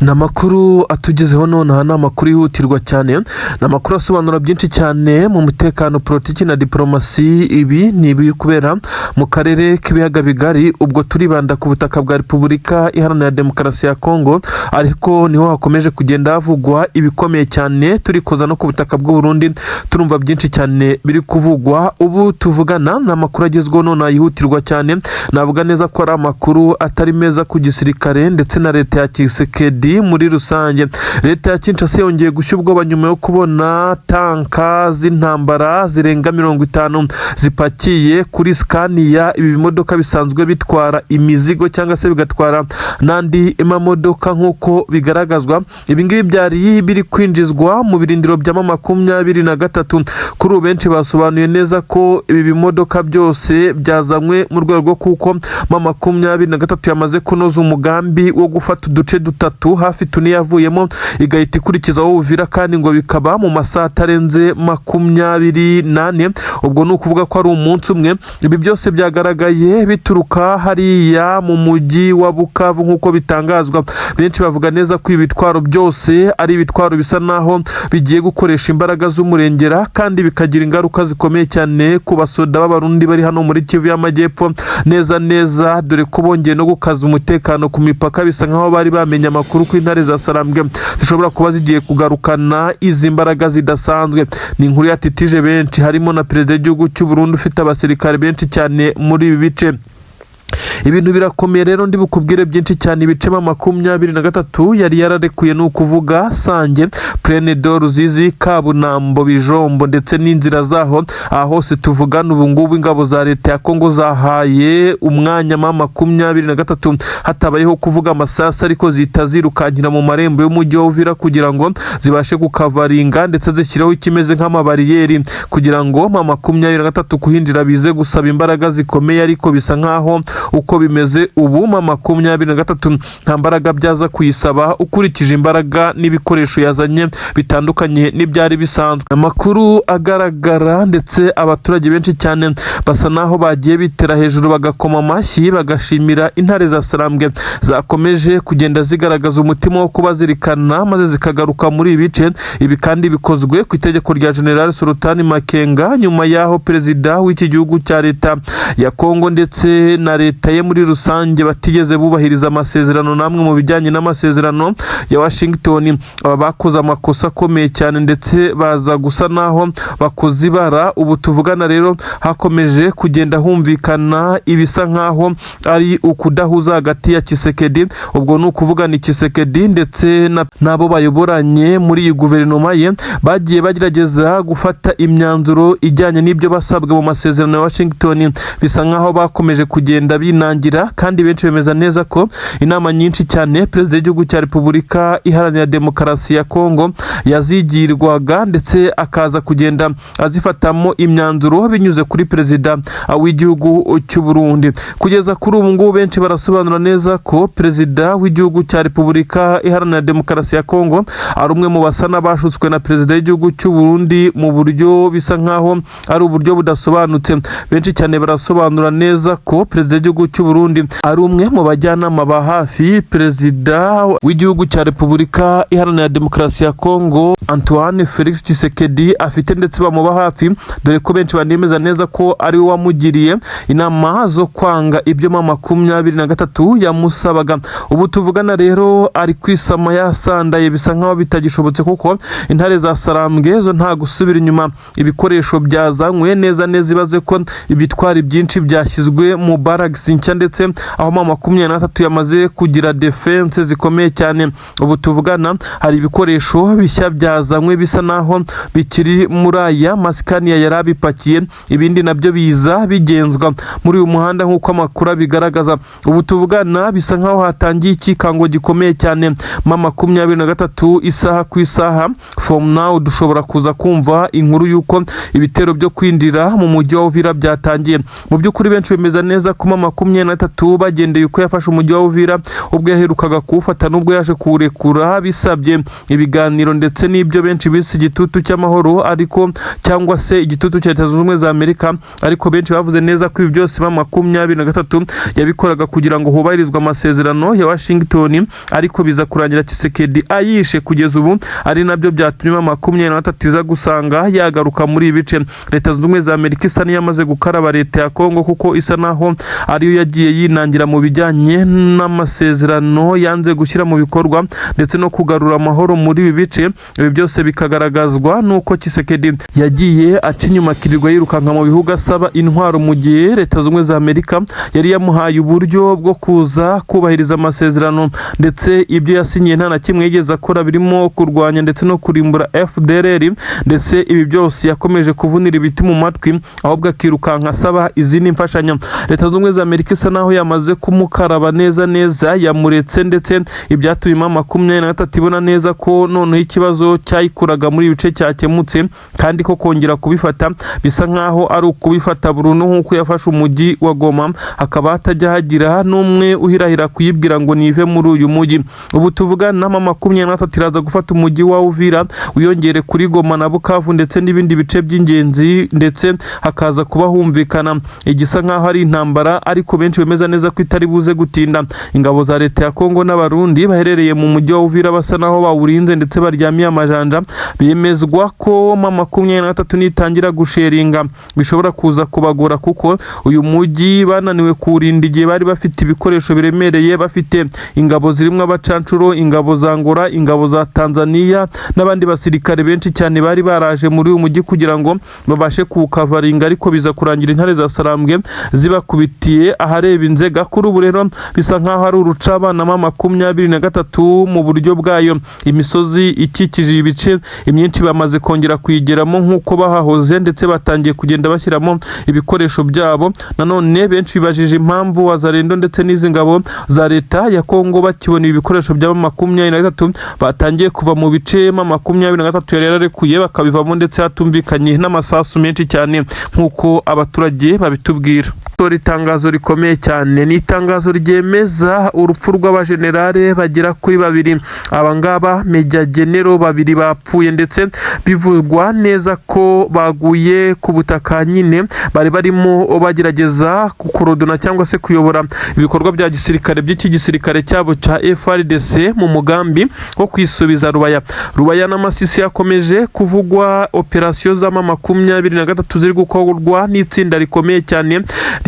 Ni amakuru atugezeho nonaha, ni amakuru yihutirwa cyane, ni amakuru asobanura byinshi cyane mu mutekano, politiki na diporomasi. Ibi ni ibiri kubera mu karere k'ibiyaga bigari. Ubwo turibanda ku butaka bwa Repubulika Iharanira Demokarasi ya Kongo, ariko niho hakomeje kugenda havugwa ibikomeye cyane. Turi kuza no ku butaka bw'u Burundi, turumva byinshi cyane biri kuvugwa. Ubu tuvugana ni amakuru agezweho nonaha yihutirwa cyane. Navuga neza ko ari amakuru atari meza ku gisirikare ndetse na leta ya Tshisekedi muri rusange. Leta ya Kinshasa yongeye gushya ubwoba nyuma yo kubona tanka z'intambara zirenga 50 zipakiye kuri Scania. Ibi bimodoka bisanzwe bitwara imizigo cyangwa se bigatwara n'andi mamodoka nk'uko bigaragazwa. Ibi ngibi byari biri kwinjizwa mu birindiro bya M23. Kuri ubu benshi basobanuye neza ko ibi bimodoka byose byazanywe mu rwego rwo kuko M23 yamaze kunoza umugambi wo gufata uduce dutatu hafi tune yavuyemo, igahita ikurikizaho Uvira, kandi ngo bikaba mu masaha atarenze 24. Ubwo ni ukuvuga ko ari umunsi umwe. Ibi byose byagaragaye bituruka hariya mu mujyi wa Bukavu nk'uko bitangazwa. Benshi bavuga neza ko ibi bitwaro byose ari ibitwaro bisa naho bigiye gukoresha imbaraga z'umurengera, kandi bikagira ingaruka zikomeye cyane ku basoda b'Abarundi bari hano muri Kivu y'Amajyepfo neza neza, dore ko bongeye no gukaza umutekano ku mipaka. Bisa nkaho bari bamenye amakuru ko intare za Sarambwe zishobora kuba zigiye kugarukana izi mbaraga zidasanzwe. Ni inkuru yatitije benshi, harimo na perezida w'igihugu cy'u Burundi ufite abasirikare benshi cyane muri ibi bice. Ibintu birakomeye rero, ndi bukubwire byinshi cyane. Ibice M23 yari yararekuye, ni ukuvuga Sange, Plaine de Ruzizi, Kabunambo, Bijombo ndetse n'inzira zaho. Aha hose tuvugana ubu ngubu, ingabo za leta ya Kongo zahaye umwanya M23, hatabayeho kuvuga amasasu, ariko zihita zirukankira mu marembo y'umujyi wa Uvira kugira ngo zibashe gukavaringa, ndetse zishyireho ikimeze nk'amabariyeri kugira ngo M23 kuhinjira bize gusaba imbaraga zikomeye. Ariko bisa nkaho uko bimeze ubu, M23 nta mbaraga byaza kuyisaba, ukurikije imbaraga n'ibikoresho yazanye bitandukanye n'ibyari bisanzwe. Amakuru agaragara, ndetse abaturage benshi cyane basa naho bagiye bitera hejuru, bagakoma amashyi, bagashimira intare za Sarambwe zakomeje kugenda zigaragaza umutima wo kubazirikana, maze zikagaruka muri ibi bice. Ibi kandi bikozwe ku itegeko rya General Sultani Makenga, nyuma y'aho perezida w'iki gihugu cya leta ya Kongo ndetse na leta ye muri rusange batigeze bubahiriza amasezerano n'amwe mu bijyanye n'amasezerano ya Washington. Aba bakoze amakosa akomeye cyane, ndetse baza gusa naho bakoze ibara. Ubu tuvugana rero hakomeje kugenda humvikana ibisa nkaho ari ukudahuza hagati ya Tshisekedi, ubwo ni ukuvuga ni Tshisekedi ndetse n'abo bayoboranye muri iyi guverinoma ye, bagiye bagerageza gufata imyanzuro ijyanye n'ibyo basabwe mu masezerano ya Washington. Bisa nkaho bakomeje kugenda binangira, kandi benshi bemeza neza ko inama nyinshi cyane perezida w'igihugu cya Repubulika Iharanira Demokarasi ya Kongo yazigirwaga, ndetse akaza kugenda azifatamo imyanzuro binyuze kuri perezida w'igihugu cy'u Burundi. Kugeza kuri ubu ngubu, benshi barasobanura neza ko perezida w'igihugu cya Repubulika Iharanira Demokarasi ya Kongo ari umwe mu basa n'abashutswe na perezida w'igihugu cy'u Burundi mu buryo bisa nkaho ari uburyo budasobanutse. Benshi cyane barasobanura neza ko perezida w'igihugu cy'u Burundi ari umwe mu bajyanama ba hafi perezida w'igihugu cya Repubulika Iharanira Demokarasi ya Kongo Antoine Felix Tshisekedi afite, ndetse bamuba hafi, dore ko benshi banemeza neza ko ari we wamugiriye inama zo kwanga ibyo M23 yamusabaga. Ubu tuvugana rero ari kwisama yasandaye, bisa nkaho bitagishobotse, kuko intare za Sarambwe zo nta gusubira inyuma. Ibikoresho byazanywe neza neza, ibaze ko ibitwari byinshi byashyizwe mu baragisi nshya, ndetse aho M23 yamaze kugira défense zikomeye cyane. Ubu tuvugana hari ibikoresho bishya byazanywe, bisa naho bikiri muri aya maScania yari abipakiye, ibindi nabyo biza bigenzwa muri uyu muhanda nk'uko amakuru abigaragaza. Ubu tuvugana bisa nkaho hatangiye ikikango gikomeye cyane. M23 isaha ku isaha from now dushobora kuza kumva inkuru y'uko ibitero byo kwinjira mu mujyi wa Uvira byatangiye. Mu by'ukuri benshi bemeza neza ko M M23 bagendeye uko yafashe umujyi wa Uvira ubwo yaherukaga kuwufata, n'ubwo yaje kuwurekura bisabye ibiganiro ndetse n'ibyo benshi bise igitutu cy'amahoro, ariko cyangwa se igitutu cya Leta Zunze Ubumwe za Amerika. Ariko benshi bavuze neza ko ibi byose M23 yabikoraga kugira ngo hubahirizwe amasezerano ya Washington, ariko biza kurangira Tshisekedi ayishe. Kugeza ubu ari nabyo byatumye M23 iza gusanga yagaruka muri ibi bice. Leta Zunze Ubumwe za Amerika isa n'iyamaze gukaraba leta ya Kongo, kuko isa naho ariyo yagiye yinangira mu bijyanye n'amasezerano yanze gushyira mu bikorwa ndetse no kugarura amahoro muri ibi bice. Ibi byose bikagaragazwa n'uko Tshisekedi yagiye aca inyuma, akirirwa yirukanka mu bihugu asaba intwaro, mu gihe Leta Zunze Ubumwe za Amerika yari yamuhaye uburyo bwo kuza kubahiriza amasezerano, ndetse ibyo yasinyiye nta na kimwe yigeze akora, birimo kurwanya ndetse no kurimbura FDLR. Ndetse ibi byose yakomeje kuvunira ibiti mu matwi, ahubwo akirukanka asaba izindi mfashanyo. Leta Zunze Ubumwe za Amerika isa naho yamaze kumukaraba neza neza, yamuretse, ndetse ibyatumye M23 ibona neza ko noneho ikibazo cyayikuraga muri ibi bice cyakemutse, kandi ko kongera kubifata bisa nkaho ari ukubifata burundu, nk'uko yafashe umujyi wa Goma, hakaba hatajya hagira n'umwe uhirahira kuyibwira ngo nive muri uyu mujyi. Ubu tuvugana, M23 iraza gufata umujyi wa Uvira, wiyongere kuri Goma na Bukavu ndetse n'ibindi bice by'ingenzi, ndetse hakaza kuba humvikana igisa nkaho ari intambara, ariko benshi bemeza neza ko itari buze gutinda. Ingabo za leta ya Kongo n'Abarundi baherereye mu mujyi wa Uvira basa naho bawurinze ndetse baryamiye amajanja. Bemezwa ko M23 nitangira gusheringa bishobora kuza kubagora, kuko uyu mujyi bananiwe kuwurinda igihe bari bafite ibikoresho biremereye, bafite ingabo zirimo abacancuro, ingabo za Angola, ingabo za Tanzania n'abandi basirikare benshi cyane bari baraje muri uyu mujyi kugira ngo babashe kuwukavaringa, ariko biza kurangira intare za Sarambwe zibakubitiye ahareba inzega. Kuri ubu rero bisa nkaho ari urucabana M23 mu buryo bwayo. Imisozi ikikije ibi bice imyinshi bamaze kongera kuyigeramo nk'uko bahahoze, ndetse batangiye kugenda bashyiramo ibikoresho byabo. Nanone benshi bibajije impamvu Wazalendo ndetse n'izi ngabo za leta ya Kongo bakibona ibi bikoresho bya M23 batangiye kuva mu bice M23 yari yararekuye, bakabivamo ndetse hatumvikanye n'amasasu menshi cyane nk'uko abaturage babitubwira. Itangazo rikomeye cyane ni itangazo ryemeza urupfu rw'abajenerale bagera kuri babiri. Aba ngaba Major General babiri bapfuye, ndetse bivugwa neza ko baguye ku butaka nyine bari barimo bagerageza kukorodona cyangwa se kuyobora ibikorwa bya gisirikare by'iki gisirikare cyabo cya FARDC mu mugambi wo kwisubiza Rubaya. Rubaya n'Amasisi yakomeje kuvugwa operasiyo za M23 ziri gukorwa n'itsinda rikomeye cyane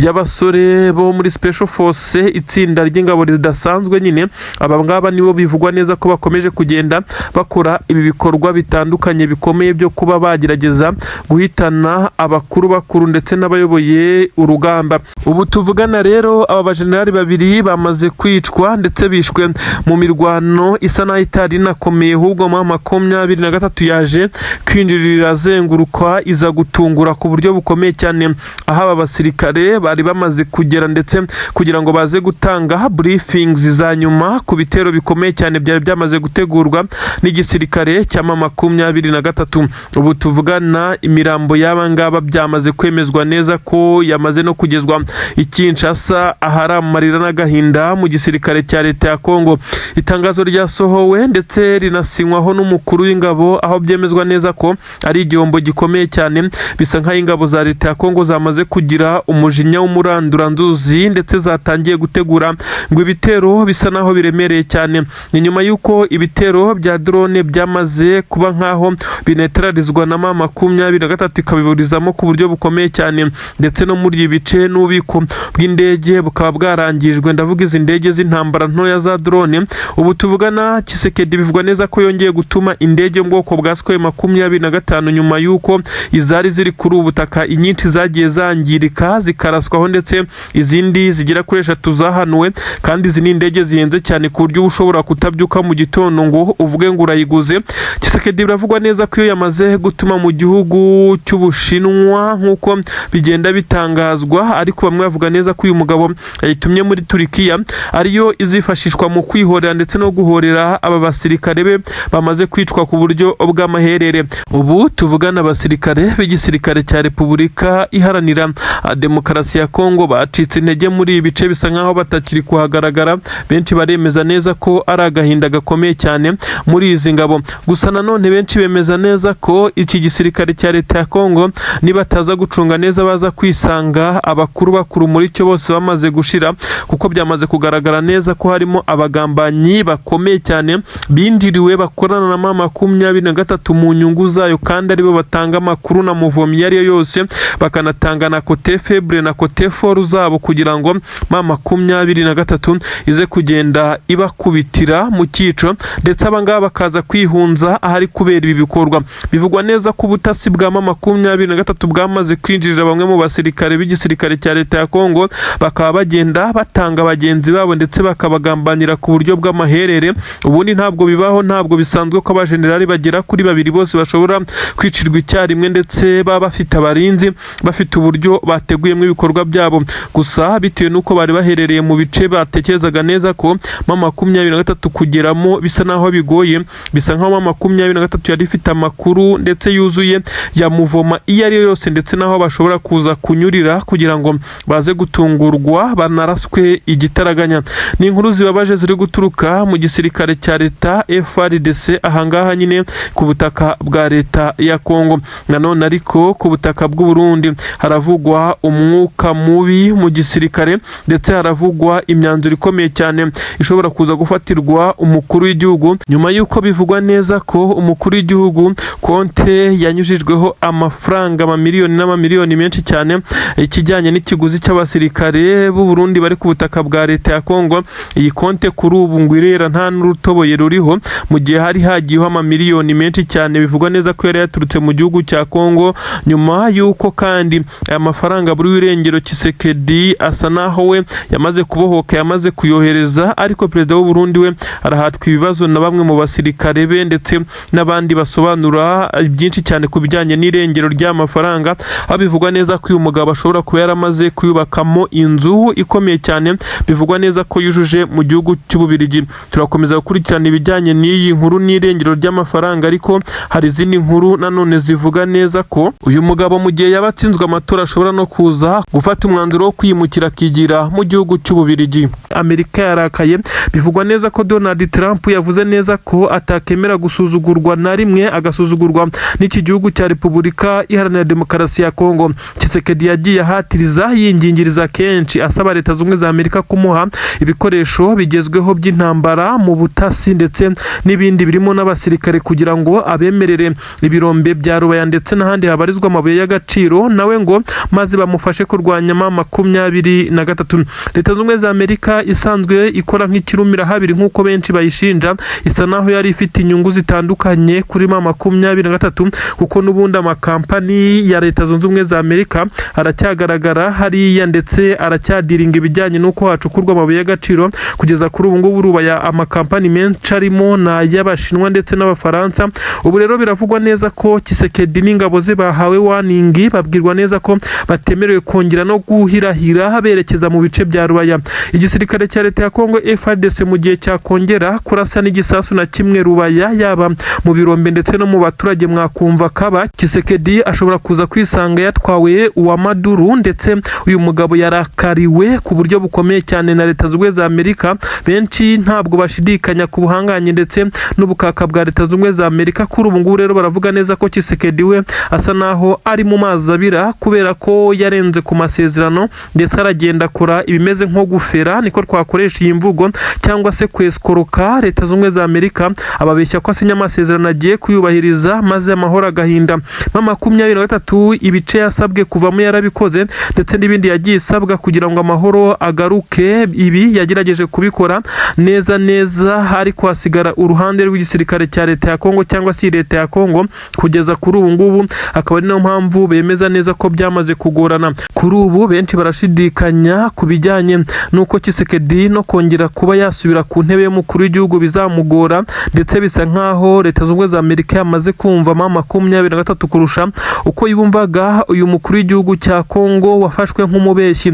ry'abasore bo muri Special Force, itsinda ry'ingabo ridasanzwe nyine. Aba ngaba nibo bivugwa neza ko bakomeje kugenda bakora ibi bikorwa bitandukanye bikomeye byo kuba bagerageza guhitana abakuru bakuru ndetse n'abayoboye urugamba. Ubu tuvugana rero, aba bajenerali babiri bamaze kwicwa, ndetse bishwe mu mirwano isa naho itari inakomeye, ahubwo M23 yaje kwinjirira azenguruka, iza gutungura ku buryo bukomeye cyane aho aba basirikare bari bamaze kugera, ndetse kugira ngo baze gutanga briefings za nyuma ku bitero bikomeye cyane byari byamaze gutegurwa n'igisirikare cya M23. Ubu tuvugana, imirambo y'aba ngaba byamaze kwemezwa neza ko yamaze no kugezwa i Kinshasa, ahari amarira n'agahinda mu gisirikare cya leta ya Kongo. Itangazo ryasohowe ndetse rinasinywaho n'umukuru w'ingabo, aho byemezwa neza ko ari igihombo gikomeye cyane. Bisa nk'aho ingabo za leta ya Kongo zamaze kugira umujinya w'umuranduranzuzi, ndetse zatangiye gutegura ngo ibitero bisa naho biremereye cyane. Ni nyuma y'uko ibitero bya drone byamaze kuba nk'aho binetralizwa na M23, ikabiburizamo ku buryo bukomeye cyane, ndetse no muri ibi bice n'ububiko bw'indege bukaba bwarangijwe, ndavuga izi ndege z'intambara ntoya za drone. Ubu tuvugana, Tshisekedi bivugwa neza ko yongeye gutuma indege yo mu bwoko bwa Sukhoi 25, nyuma y'uko izari ziri kuri ubu butaka inyinshi zagiye zangirika zikaraswaho, ndetse izindi zigera kuri eshatu zahanuwe. Kandi izi ni indege zihenze cyane, ku buryo uba ushobora kutabyuka mu gitondo ngo uvuge ngo urayiguze. Tshisekedi biravugwa neza ko iyo yamaze gutuma mu gihugu cy'Ubushinwa nk'uko bigenda bitangazwa, ariko bamwe bavuga neza ko uyu mugabo yayitumye muri Turikiya, ariyo izifashishwa mu kwihorera ndetse no guhorera aba basirikare be bamaze kwicwa ku buryo bw'amaherere. Ubu tuvugana, abasirikare b'igisirikare cya Repubulika Iharanira Demokarasi ya Kongo batangiye kugenda bategura ibitero bikomeye cyane. Bacitse intege muri ibi bice, bisa nkaho batakiri kuhagaragara. Benshi baremeza neza ko ari agahinda gakomeye cyane muri izi ngabo. Gusa nanone benshi bemeza neza ko iki gisirikare cya leta ya Kongo nibataza gucunga neza baza kwisanga abakuru bakuru muri cyo bose bamaze gushira, kuko byamaze kugaragara neza ko harimo abagambanyi bakomeye cyane binjiriwe, bakorana na M23 mu nyungu zayo, kandi aribo batanga amakuru na mouvement iyo ariyo yose, bakanatanga na côté faible na côté fort zabo kugira ngo M23 ize kugenda ibakubitira mu cyico, ndetse abangaba bakaza kwihunza ahari kubera ibi bikorwa. Bivugwa neza ko ubutasi bwa M23 bwamaze kwinjirira bamwe mu basirikare b'igisirikare cya leta ya Kongo, bakaba bagenda batanga bagenzi babo ndetse bakabagambanira ku buryo bw'amaherere. Ubundi ntabwo bibaho, ntabwo bisanzwe ko abajenerali bagera kuri babiri bose bashobora kwicirwa icyarimwe, ndetse baba bafite abarinzi, bafite uburyo bateguyemo ibikorwa byabo. Gusa bitewe n'uko bari baherereye mu bice batekerezaga neza ko M23 kugeramo bisa naho bigoye, bisa nkaho M23 yari ifite amakuru ndetse yuzuye ya mouvement iyo ari yo yose, ndetse n'aho bashobora kuza kunyurira kugira ngo baze gutungurwa banaraswe igitaraganya. Ni inkuru zibabaje ziri guturuka mu gisirikare cya leta FARDC ahangaha nyine ku butaka bwa leta ya Kongo. Nanone ariko ku butaka bw'u Burundi haravugwa umwuka mubi mu gisirikare, ndetse haravugwa imyanzuro ikomeye cyane ishobora kuza gufatirwa umukuru w'igihugu, nyuma y'uko bivugwa neza ko umukuru w'igihugu konte yanyujijweho amafaranga amamiliyoni n'amamiliyoni menshi cyane, ikijyanye n'ikiguzi cy'abasirikare b'u Burundi bari ku butaka bwa leta ya Kongo. Iyi konte kuri ubu ngo irera nta n'urutoboye ruriho, mu gihe hari hagiyeho amamiliyoni menshi cyane bivugwa neza ko yari yaturutse mu gihugu cya Kongo. Nyuma y'uko kandi aya mafaranga buri w'irengero, Tshisekedi asa naho we yamaze kubohoka, yamaze kuyohereza, ariko perezida w'u Burundi we arahatwa ibibazo na bamwe mu basirikare be ndetse n'abandi basobanura byinshi cyane ku bijyanye n'irengero ry'amafaranga, aho bivugwa neza ko uyu mugabo ashobora kuba yaramaze kuyubakamo inzu ikomeye cyane, bivugwa neza ko yujuje mu gihugu cy'Ububirigi. Turakomeza gukurikirana ibijyanye n'iyi nkuru n'irengero ry'amafaranga, ariko hari izindi nkuru nanone zivuga neza ko uyu mugabo mu gihe yaba atsinzwe amatora ashobora no kuza gufata umwanzuro wo kwimukira akigira mu gihugu cy'Ububirigi. Amerika yarakaye. Bivugwa neza ko Donald Trump yavuze neza ko atakemera gusuzugurwa na rimwe, agasuzugurwa n'iki gihugu cya Repubulika Iharanira Demokarasi ya Kongo. Tshisekedi yagiye ahatiriza, yingingiriza kenshi, asaba Leta Zunze Ubumwe za Amerika kumuha ibikoresho bigezweho by'intambara mu butasi ndetse n'ibindi birimo n'abasirikare, kugira ngo abemerere ibirombe bya Rubaya ndetse n'ahandi habarizwa amabuye y'agaciro, nawe ngo maze bamufashe kurwanya M23. Leta Zunze Ubumwe za Amerika isanzwe ikora nk'ikirumira habiri nk'uko benshi bayishinja, isa naho yari ifite inyungu zitandukanye kuri M23, kuko n'ubundi amakampani ya Leta Zunze Ubumwe za Amerika aracyagaragara hariya, ndetse aracyadiringa ibijyanye n'uko hacukurwa amabuye y'agaciro. Kugeza kuri ubu ngubu Rubaya amakampani menshi arimo ni ay'Abashinwa ndetse n'Abafaransa. Ubu rero biravugwa neza ko Tshisekedi n'ingabo ze bahawe warning, babwirwa neza ko batemerewe kongera no guhirahira berekeza mu bice bya Rubaya. Igisirikare cya leta ya Kongo FARDC mu gihe cyakongera kurasa n'igisasu na kimwe Rubaya, yaba mu birombe ndetse no mu baturage, mwakumva kaba Tshisekedi ashobora kuza kwisanga yatwawe uwa Maduru. Ndetse uyu mugabo yarakariwe ku buryo bukomeye cyane na Leta Zunze Ubumwe za Amerika. Benshi ntabwo bashidikanya ku buhangange ndetse n'ubukaka bwa Leta Zunze Ubumwe za Amerika. Kuri ubu ngubu rero baravuga neza ko Tshisekedi we asa naho ari mu mazi abira, kubera ko yarenze ku masezerano ndetse aragenda akora ibimeze nko gufera, niko twakoresha iyi mvugo, cyangwa se kwesikoroka Leta Zunze Ubumwe za Amerika, ababeshya ko asinya amasezerano agiye kuyubahiriza, maze amahoro agahinda. M23 ibice yasabwe kuvamo yarabikoze, ndetse n'ibindi yagiye isabwa kugira ngo amahoro agaruke, ibi yagerageje kubikora neza neza, ariko hasigara uruhande rw'igisirikare cya leta ya Kongo cyangwa se leta ya Kongo kugeza kuri ubu ngubu, akaba ari nayo mpamvu bemeza neza ko byamaze kugorana. Kuri ubu benshi barashidikanya ku bijyanye n'uko Tshisekedi no kongera kuba yasubira ku ntebe y'umukuru w'igihugu bizamugora, ndetse bisa nkaho Leta Zunze Ubumwe za Amerika yamaze kumva M23 kurusha uko yumvaga uyu mukuru w'igihugu cya Kongo wafashwe nk'umubeshyi,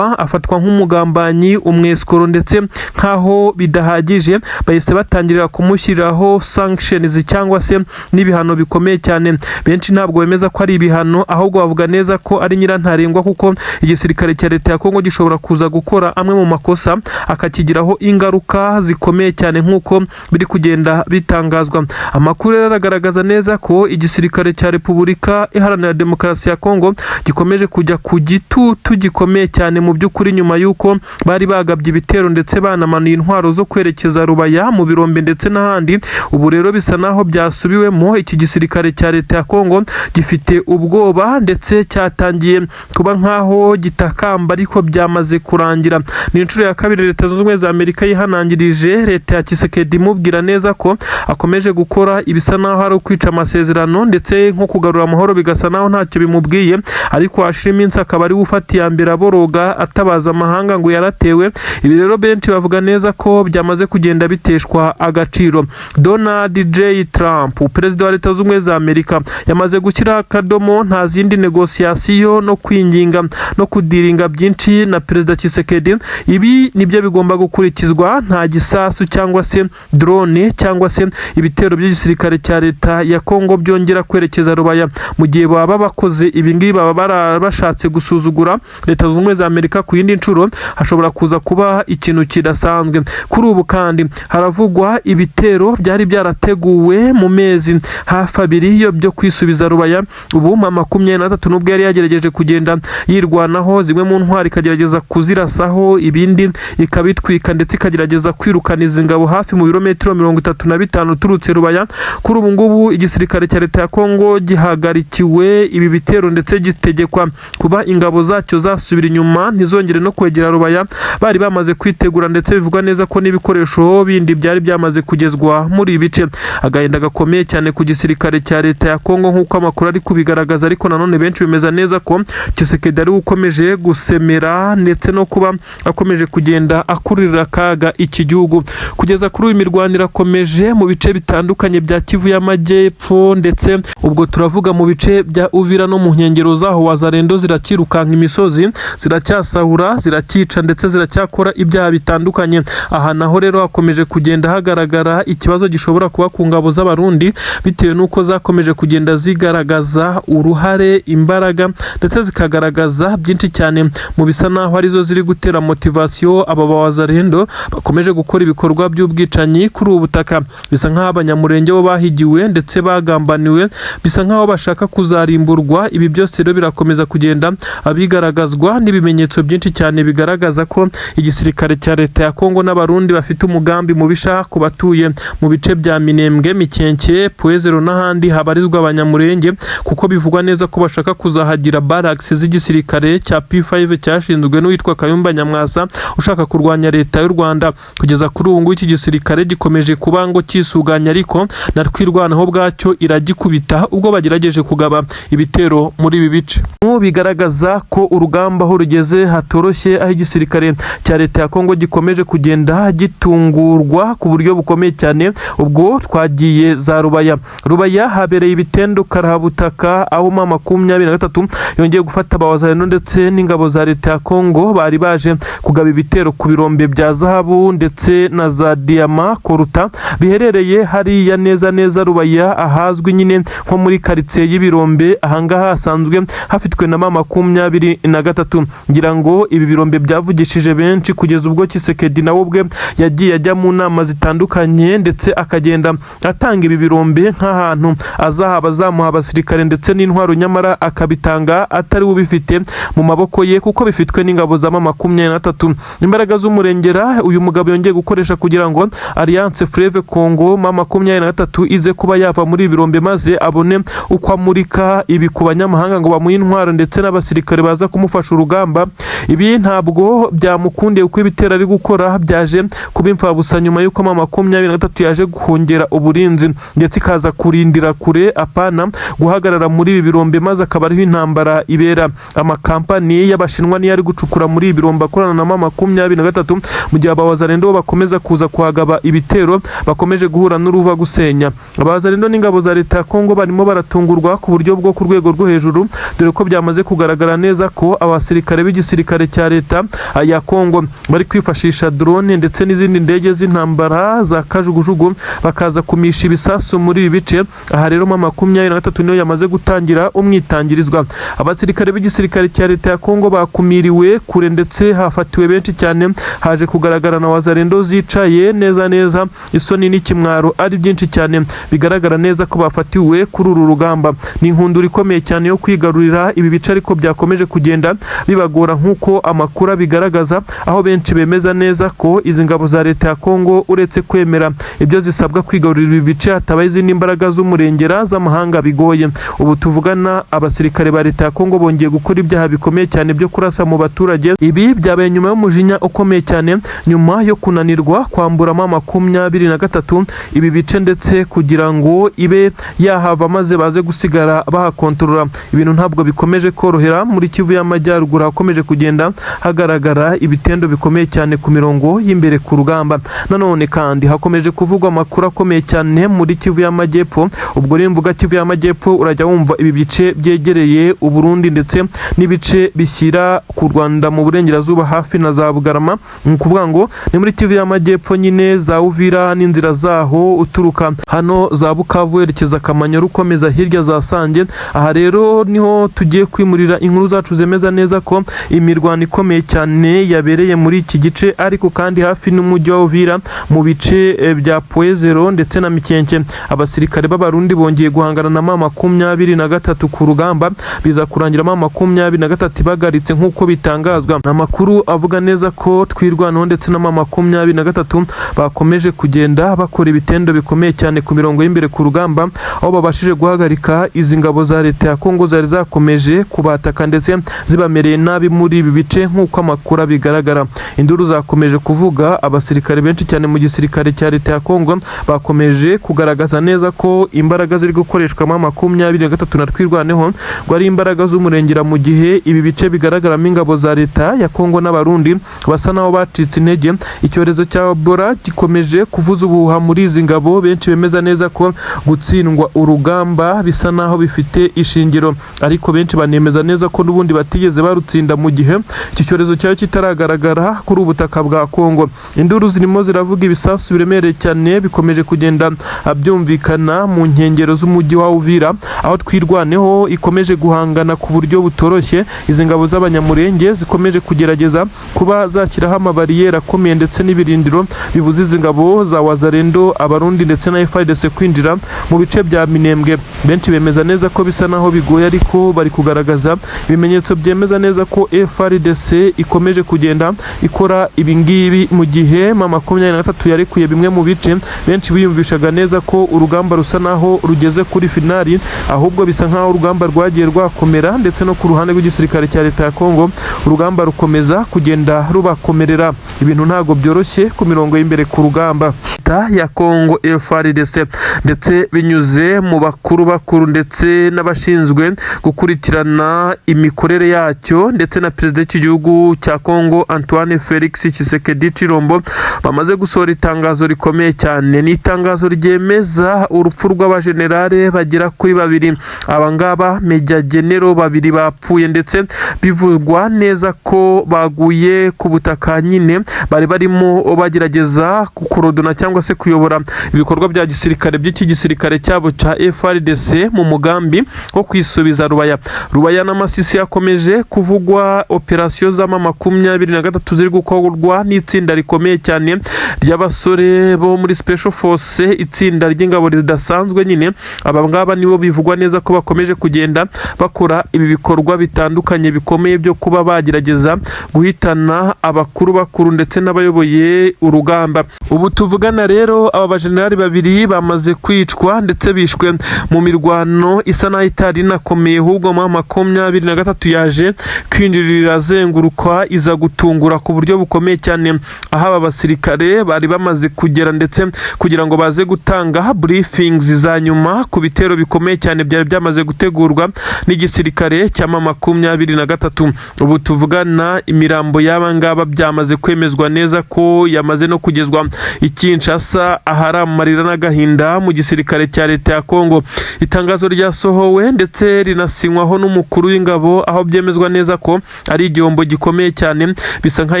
afatwa nk'umugambanyi, umwesikoro, ndetse nkaho bidahagije bahise batangirira kumushyiriraho sanctions cyangwa se n'ibihano bikomeye cyane. Benshi ntabwo bemeza ko ari ibihano, ahubwo bavuga neza ko ari nyirantarengwa, kuko Igisirikare cya leta ya Kongo gishobora kuza gukora amwe mu makosa akakigiraho ingaruka zikomeye cyane, nk'uko biri kugenda bitangazwa. Amakuru rero aragaragaza neza ko igisirikare cya Repubulika Iharanira Demokarasi ya Kongo gikomeje kujya ku gitutu gikomeye cyane mu by'ukuri, nyuma y'uko bari bagabye ibitero ndetse banamanuye intwaro zo kwerekeza Rubaya mu birombe ndetse n'ahandi. Ubu rero bisa naho byasubiwemo. Iki gisirikare cya leta ya Kongo gifite ubwoba ndetse cyatangiye kuba nkaho gitakamba, ariko byamaze kurangira. Ni inshuro ya kabiri Leta Zunze Ubumwe za Amerika yihanangirije leta ya Tshisekedi, imubwira neza ko akomeje gukora ibisa naho ari ukwica amasezerano ndetse nko kugarura amahoro, bigasa naho ntacyo bimubwiye, ariko hashira iminsi akaba ari we ufata iya mbere aboroga, atabaza amahanga ngo yaratewe. Ibi rero benshi bavuga neza ko byamaze kugenda biteshwa agaciro. Donald J Trump, perezida wa Leta Zunze Ubumwe za Amerika, yamaze gushyiraho akadomo. Nta zindi négociation no kwinginga no kudiringa byinshi na perezida Tshisekedi. Ibi nibyo bigomba gukurikizwa. Nta gisasu cyangwa se drone cyangwa se ibitero by'igisirikare cya leta ya Kongo byongera kwerekeza Rubaya. Mu gihe baba bakoze ibi ngibi, baba bashatse gusuzugura Leta Zunze Ubumwe za Amerika ku yindi nshuro, hashobora kuza kuba ikintu kidasanzwe. Kuri ubu kandi haravugwa ibitero byari byarateguwe mu mezi hafi 2 yo byo kwisubiza Rubaya. Ubu M23, nubwo yari yagerageje kugenda yirwanaho, zimwe mu ntwari ikagerageza kuzirasaho, ibindi ikabitwika, ndetse ikagerageza kwirukana izi ngabo hafi mu birometero 35 uturutse Rubaya, kuri ubu ngubu igisirikare cya leta ya Kongo gihagarikiwe ibi bitero ndetse gitegekwa kuba ingabo zacyo zasubira inyuma, ntizongere no kwegera Rubaya. Bari bamaze kwitegura, ndetse bivugwa neza ko n'ibikoresho bindi byari byamaze kugezwa muri ibi bice. Agahinda gakomeye cyane ku gisirikare cya leta ya Kongo, nk'uko amakuru ari kubigaragaza. Ariko nanone benshi bemeza neza ko Tshisekedi ari we ukomeje gusemera ndetse no kuba akomeje kugenda akururira akaga iki gihugu. Kugeza kuri uyu, mirwano irakomeje mu bice bitandukanye bya Kivu y'Amajyepfo, ndetse ubwo turavuga mu bice bya Uvira no mu nkengero zaho. Wazalendo zirakirukanka imisozi, ziracyasahura, ziracyica ndetse ziracyakora ibyaha bitandukanye. Aha naho rero hakomeje kugenda hagaragara ikibazo gishobora kuba ku ngabo z'Abarundi, bitewe n'uko zakomeje kugenda zigaragaza uruhare, imbaraga, ndetse zikagaragaza byinshi cyane mu bisa naho arizo ziri gutera motivation aba bawazalendo bakomeje gukora ibikorwa by'ubwicanyi kuri ubu butaka. Bisa nk'aho Abanyamurenge bo bahigiwe ndetse bagambaniwe, bisa nk'aho bashaka kuzarimburwa. Ibi byose rero birakomeza kugenda bigaragazwa n'ibimenyetso byinshi cyane bigaragaza ko igisirikare cya leta ya Kongo n'Abarundi bafite umugambi mubisha ku batuye mu bice bya Minembwe, Mikenke, Pwezero n'ahandi habarizwa Abanyamurenge, kuko bivugwa neza ko bashaka kuzahagira barracks z'igisirikare cya P5 cyashinzwe n'uwitwa Kayumba Nyamwasa ushaka kurwanya leta y'u Rwanda. Kugeza kuri ubu ngubu iki gisirikare gikomeje kuba ngo kisuganya, ariko na Twirwanaho bwacyo iragikubita ubwo bagerageje kugaba ibitero muri ibi bice. Bigaragaza ko urugamba aho rugeze hatoroshye, aho igisirikare cya leta ya Kongo gikomeje kugenda gitungurwa ku buryo bukomeye cyane. Ubwo twagiye za Rubaya. Rubaya habereye ibitendo karahabutaka, aho M23 yongeye gufata abawazalendo ndetse n'ingabo za leta ya Kongo bari baje kugaba ibitero ku birombe bya zahabu ndetse na za diyama coltan biherereye hariya neza neza Rubaya, ahazwi nyine nko muri karitsiye y'ibirombe. Ahangaha hasanzwe hafitwe na M23. Ngira ngo ibi birombe byavugishije benshi, kugeza ubwo Tshisekedi nawe ubwe yagiye ajya mu nama zitandukanye, ndetse akagenda atanga ibi birombe nk'ahantu azahaba azamuha abasirikare ndetse n'intwaro, nyamara akabitanga atari we ubifite mu maboko ye, kuko bifitwe n'ingabo za M23. Imbaraga z'umurengera uyu mugabo yongeye gukoresha kugira ngo Alliance Fleuve Congo M23 ize kuba yava muri ibi birombe, maze abone uko amurika ibi ku banyamahanga ngo bamuhe intwaro ndetse n'abasirikare baza kumufasha urugamba. Ibi ntabwo byamukundiye, kuko ibitero ari gukora byaje kuba imfabusa nyuma y'uko M23 yaje guhongera uburinzi, ndetse ikaza kurindira kure, apana guhagarara muri ibi birombe, maze akaba ariho intambara ibera. Amakampani y'Abashinwa niyo ari gucukura muri ibi birombe akorana na M23, mu gihe abawazalendo bo bakomeza kuza kuhagaba ibitero bakomeje guhura n'uruva gusenya. Abawazalendo n'ingabo za leta ya Kongo barimo baratungurwa ku buryo bwo ku rwego rwo hejuru, dore ko byamaze kugaragara neza ko abasirikare b'igisirikare cya leta ya Kongo bari kwifashisha drone ndetse n'izindi ndege z'intambara za kajugujugu, bakaza kumisha ibisasu muri ibi bice. Aha rero M23 niyo yamaze gutangira umwitangirizwa. Abasirikare b'igisirikare cya leta ya Kongo bari guhura n'uruva gusenya, leta ya Kongo bakumiriwe kure ndetse hafatiwe benshi cyane. Haje kugaragara na Wazalendo zicaye neza neza, isoni n'ikimwaro ari byinshi cyane. Bigaragara neza ko bafatiwe kuri uru rugamba. Ni inkundura ikomeye cyane yo kwigarurira ibi bice, ariko byakomeje kugenda bibagora nk'uko amakuru abigaragaza, aho benshi bemeza neza ko izi ngabo za leta ya Kongo, uretse kwemera ibyo zisabwa kwigarurira ibi bice, hatabaye izindi mbaraga z'umurengera z'amahanga, bigoye. Ubu tuvugana, abasirikare ba leta ya Kongo bongeye gukora ibyaha bikomeye cyane byo kurasa mu baturage. Ibi byabaye nyuma y'umujinya ukomeye cyane, nyuma yo kunanirwa kwamburamo 23 ibi bice, ndetse kugira ngo ibe yahava maze baze gusigara bahakontorora. Ibintu ntabwo bikomeje korohera muri Kivu y'Amajyaruguru, hakomeje kugenda hagaragara ibitendo bikomeye cyane ku mirongo y'imbere ku rugamba. Nanone kandi hakomeje kuvugwa amakuru akomeye cyane muri Kivu y'Amajyepfo. Ubwo rero mvuga Kivu y'Amajyepfo, urajya wumva ibi bice byegereye Uburundi ndetse n'ibice bishyira ku Rwanda mu burengerazuba, hafi na za Bugarama. Ni ukuvuga ngo ni muri Kivu y'Amajyepfo nyine, za Uvira n'inzira zaho, uturuka hano za Bukavu werekeza Kamanyola, ukomeza hirya za Sange. Aha rero niho tugiye kwimurira inkuru zacu zemeza neza ko imirwano ikomeye cyane yabereye muri iki gice, ariko kandi hafi n'umujyi wa Uvira, mu bice bya Poezero ndetse na Mikenke. Abasirikare b'Abarundi bongeye guhangana na M23 ku rugamba, biza kurangira M23 ibagaritse nk'uko bitangazwa. Ni amakuru avuga neza ko Twirwanaho ndetse na M23 bakomeje kugenda bakora ibitendo bikomeye cyane ku mirongo y'imbere ku rugamba, aho babashije guhagarika izi ngabo za leta ya Kongo zari zakomeje kubataka ndetse zibamereye nabi muri ibi bice nk'uko amakuru abigaragara. Induru zakomeje kuvuga, abasirikare benshi cyane mu gisirikare cya leta ya Kongo bakomeje kugaragaza neza ko imbaraga ziri gukoreshwamo 23 na Twirwaneho ngo ari imbaraga z'umurengera, mu gihe ibi bice bigaragaramo ingabo za leta ya Kongo n'Abarundi basa naho bacitse intege. Icyorezo cya Ebola gikomeje kuvuza ubuhuha muri izi ngabo. Benshi bemeza neza ko gutsindwa urugamba bisa naho bifite ishingiro, ariko benshi banemeza neza ko n'ubundi batigeze barutsinda mu gihe iki cyorezo cyari kitaragaragara kuri ubu butaka bwa Kongo. Induru zirimo ziravuga, ibisasu biremereye cyane bikomeje kugenda byumvikana mu nkengero z'umujyi wa Uvira, aho Twirwaneho ikomeje guhangana ku buryo butoroshye. Izi ngabo z'Abanyamurenge zikomeje kugerageza kuba zashyiraho amabariyeri akomeye ndetse n'ibirindiro bibuza izi ngabo za Wazalendo, Abarundi ndetse na FARDC kwinjira mu bice bya Minembwe. Benshi bemeza neza ko bisa naho bigoye, ariko bari kugaragaza ibimenyetso byemeza neza ko FARDC ikomeje kugenda ikora ibingibi, mu gihe M23 yarekuye bimwe mu bice. Benshi biyumvishaga neza ko urugamba rusa naho rugeze kuri finali, ahubwo bisa nkaho urugamba rwagiye rwakomera, ndetse no ku ruhande rw'igisirikare cya leta ya Kongo urugamba rukomeza kugenda rubakomerera. Ibintu ntabwo byoroshye ku mirongo y'imbere ku rugamba. Leta ya Kongo, FARDC, ndetse binyuze mu bakuru bakuru ndetse n'abashinzwe gukurikirana imikorere yacyo, ndetse na perezida w'igihugu cya Kongo Antoine Felix Tshisekedi Tshilombo, bamaze gusohora itangazo rikomeye cyane. Ni itangazo ryemeza urupfu rw'abajenerale bagera kuri babiri. Aba ngaba Major General babiri bapfuye, ndetse bivugwa neza ko baguye ku butaka nyine bari barimo bagerageza kukorodona cyangwa se kuyobora ibikorwa bya gisirikare by'iki gisirikare cyabo cya FARDC mu mugambi wo kwisubiza Rubaya. Rubaya n'Amasisi yakomeje kuvugwa operasiyo z'ama 23 ziri gukorwa n'itsinda rikomeye cyane ry'abasore bo muri Special Force, itsinda ry'ingabo ridasanzwe nyine. Aba ngaba nibo bivugwa neza ko bakomeje kugenda bakora ibi bikorwa bitandukanye bikomeye byo kuba bagerageza guhitana abakuru bakuru ndetse n'abayoboye urugamba. Ubu tuvugana rero, aba bajenerali babiri bamaze kwicwa, ndetse bishwe mu mirwano isa naho itari inakomeye, ahubwo M23 yaje kwinjirira azenguruka, iza gutungura ku buryo bukomeye cyane aho aba basirikare bari bamaze kugera, ndetse kugira ngo baze gutanga briefings za nyuma ku bitero bikomeye cyane byari byamaze gutegurwa n'igisirikare cya M23. Ubu tuvugana, imirambo y'aba ngaba byamaze kwemezwa neza ko yamaze no kugezwa i Kinshasa, ahari amarira n'agahinda mu gisirikare cya leta ya Kongo. Itangazo ryasohowe ndetse rinasinywaho n'umukuru w'ingabo, aho byemezwa neza ko ari igihombo gikomeye cyane. Bisa nk'aho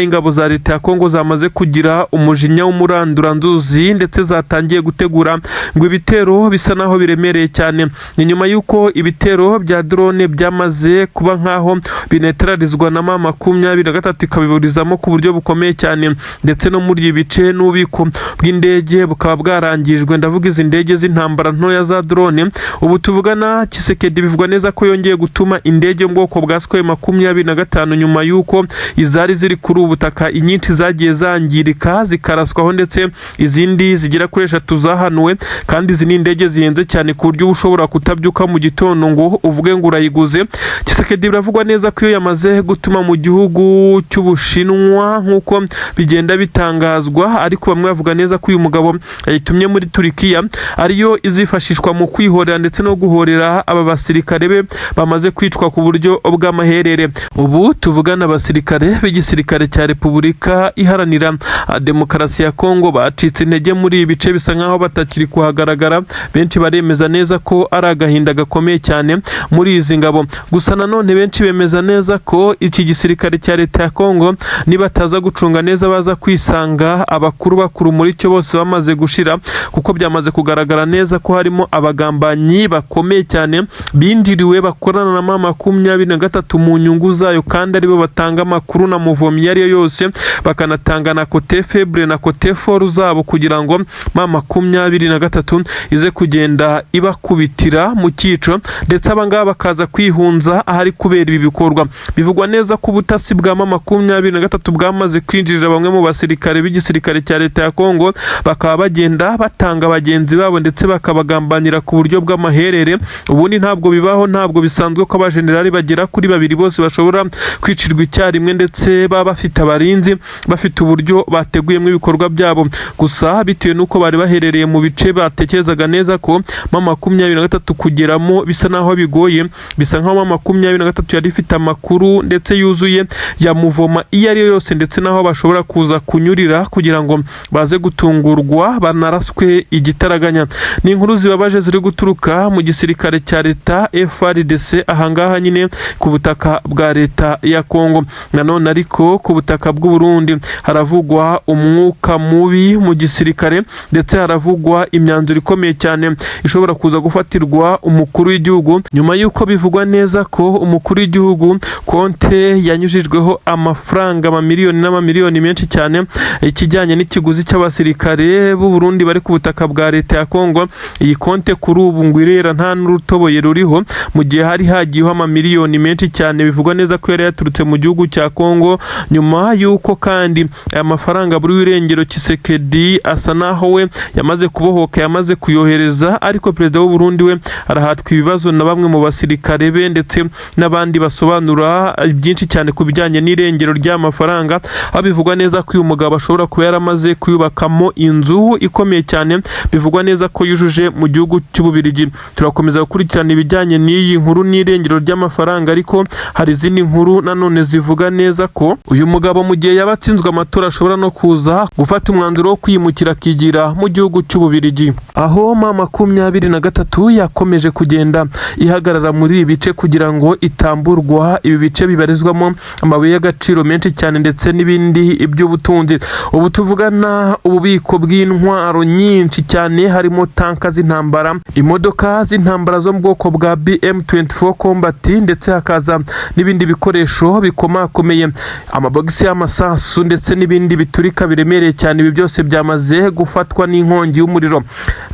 ingabo za leta ya Kongo zamaze kugira umujinya w'umuranduranzuzi, ndetse zatangiye gutegura ngo ibitero bisa naho biremereye cyane. Ni nyuma y'uko ibitero bya drone byamaze kuba nk'aho nkaho binetralizwa na M23, ikabiburizamo ku buryo bukomeye cyane. Ndetse no muri ibi bice n'ububiko bw'indege bukaba bwarangijwe, ndavuga izi ndege z'intambara ntoya za drone. Ubu tuvugana, Tshisekedi bivugwa neza ko yongeye gutuma indege yo mu bwoko bwa Sukhoi 25, nyuma y'uko izari ziri kuri ubu butaka inyinshi zagiye zangirika, zikaraswaho, ndetse izindi zigera kuri eshatu zahanuwe. Kandi izi ni indege zihenze cyane, ku buryo uba ushobora kutabyuka mu gitondo ngo uvuge ngo urayiguze. Tshisekedi biravugwa neza ko iyo yamaze gutuma mu gihugu cy'Ubushinwa, nk'uko bigenda bitangazwa, ariko bamwe bavuga neza ko uyu mugabo yayitumye muri Turikiya, ariyo izifashishwa mu kwihorera ndetse no guhorera aba basirikare be bamaze kwicwa ku buryo bw'amaherere. Ubu tuvugana, abasirikare b'igisirikare cya Repubulika Iharanira Demokarasi ya Kongo bacitse intege muri ibi bice, bisa nkaho batakiri kuhagaragara. Benshi baremeza neza ko ari agahinda gakomeye cyane muri izi ngabo. Gusa nanone benshi bemeza neza ko iki gisirikare cya leta ya Kongo nibataza gucunga neza, baza kwisanga abakuru bakuru muri cyo bose bamaze gushira, kuko byamaze kugaragara neza ko harimo abagambanyi bakomeye cyane binjiriwe, bakorana na M23 mu nyungu zayo, kandi aribo batanga amakuru na mouvement iyo ari yo yose, bakanatanga na côté faible na côté fort zabo, kugira ngo M23 ize kugenda ibakubitira mu cyico, ndetse abangaba bakaza kwihunza ahari kubera ibi bikorwa. Bivugwa neza ko ubutasi bwa M23 bwamaze kwinjirira bamwe mu basirikare b'igisirikare cya leta ya Kongo, bakaba bagenda batanga bagenzi babo ndetse bakabagambanira ku buryo bw'amaherere. Ubundi ntabwo bibaho, ntabwo bisanzwe ko abajenerali bagera kuri babiri bose bashobora kwicirwa icyarimwe, ndetse baba bafite abarinzi, bafite uburyo bateguyemo ibikorwa byabo. Gusa bitewe n'uko bari baherereye mu bice batekerezaga neza ko M23 kugeramo bisa naho bigoye, bisa nkaho M23 yari ifite amakuru ndetse yuzuye ya mouvement iyo ari yo yose, ndetse n'aho bashobora kuza kunyurira kugira ngo baze gutungurwa banaraswe igitaraganya. Ni inkuru zibabaje ziri guturuka mu gisirikare cya leta, FARDC, ahangaha nyine ku butaka bwa leta ya Kongo. Nanone ariko ku butaka bw'u Burundi haravugwa umwuka mubi mu gisirikare, ndetse haravugwa imyanzuro ikomeye cyane ishobora kuza gufatirwa umukuru w'igihugu, nyuma y'uko bivugwa neza ko umukuru w'igihugu konte yanyujijweho amafaranga amamiliyoni n'amamiliyoni menshi cyane, ikijyanye n'ikiguzi cy'abasirikare b'u Burundi bari ku butaka bwa leta ya Kongo. Iyi konte kuri ubu ngo irera, nta n'urutoboye ruriho, mu gihe hari hagiyeho amamiliyoni menshi cyane bivugwa neza ko yari yaturutse mu gihugu cya Kongo. Nyuma y'uko kandi aya mafaranga buri w'irengero, Tshisekedi asa naho we yamaze kubohoka, yamaze kuyohereza, ariko perezida w'u Burundi we arahatwa ibibazo na bamwe mu basirikare be ndetse n'abandi basobanura byinshi cyane ku bijyanye n'irengero ry'amafaranga, aho bivugwa neza ko uyu mugabo ashobora kuba yaramaze kuyubakamo inzu ikomeye cyane, bivugwa neza ko yujuje mu gihugu cy'Ububirigi. Turakomeza gukurikirana ibijyanye n'iyi nkuru n'irengero ry'amafaranga, ariko hari izindi nkuru nanone zivuga neza ko uyu mugabo, mu gihe yaba atsinzwe amatora, ashobora no kuza gufata umwanzuro wo kwimukira akigira mu gihugu cy'Ububirigi, aho M23 yakomeje kugenda ihagarara muri ibi bice kugira ngo itamburwa ibi bice bibarizwamo amabuye y'agaciro menshi cyane ndetse n'ibindi by'ubutunzi. Ubu tuvugana, ububiko bw'intwaro nyinshi cyane, harimo tanka z'intambara, imodoka z'intambara zo mu bwoko bwa BM24 Combat, ndetse hakaza n'ibindi bikoresho bikomakomeye, amabogisi y'amasasu ndetse n'ibindi biturika biremereye cyane. Ibi byose byamaze gufatwa n'inkongi y'umuriro.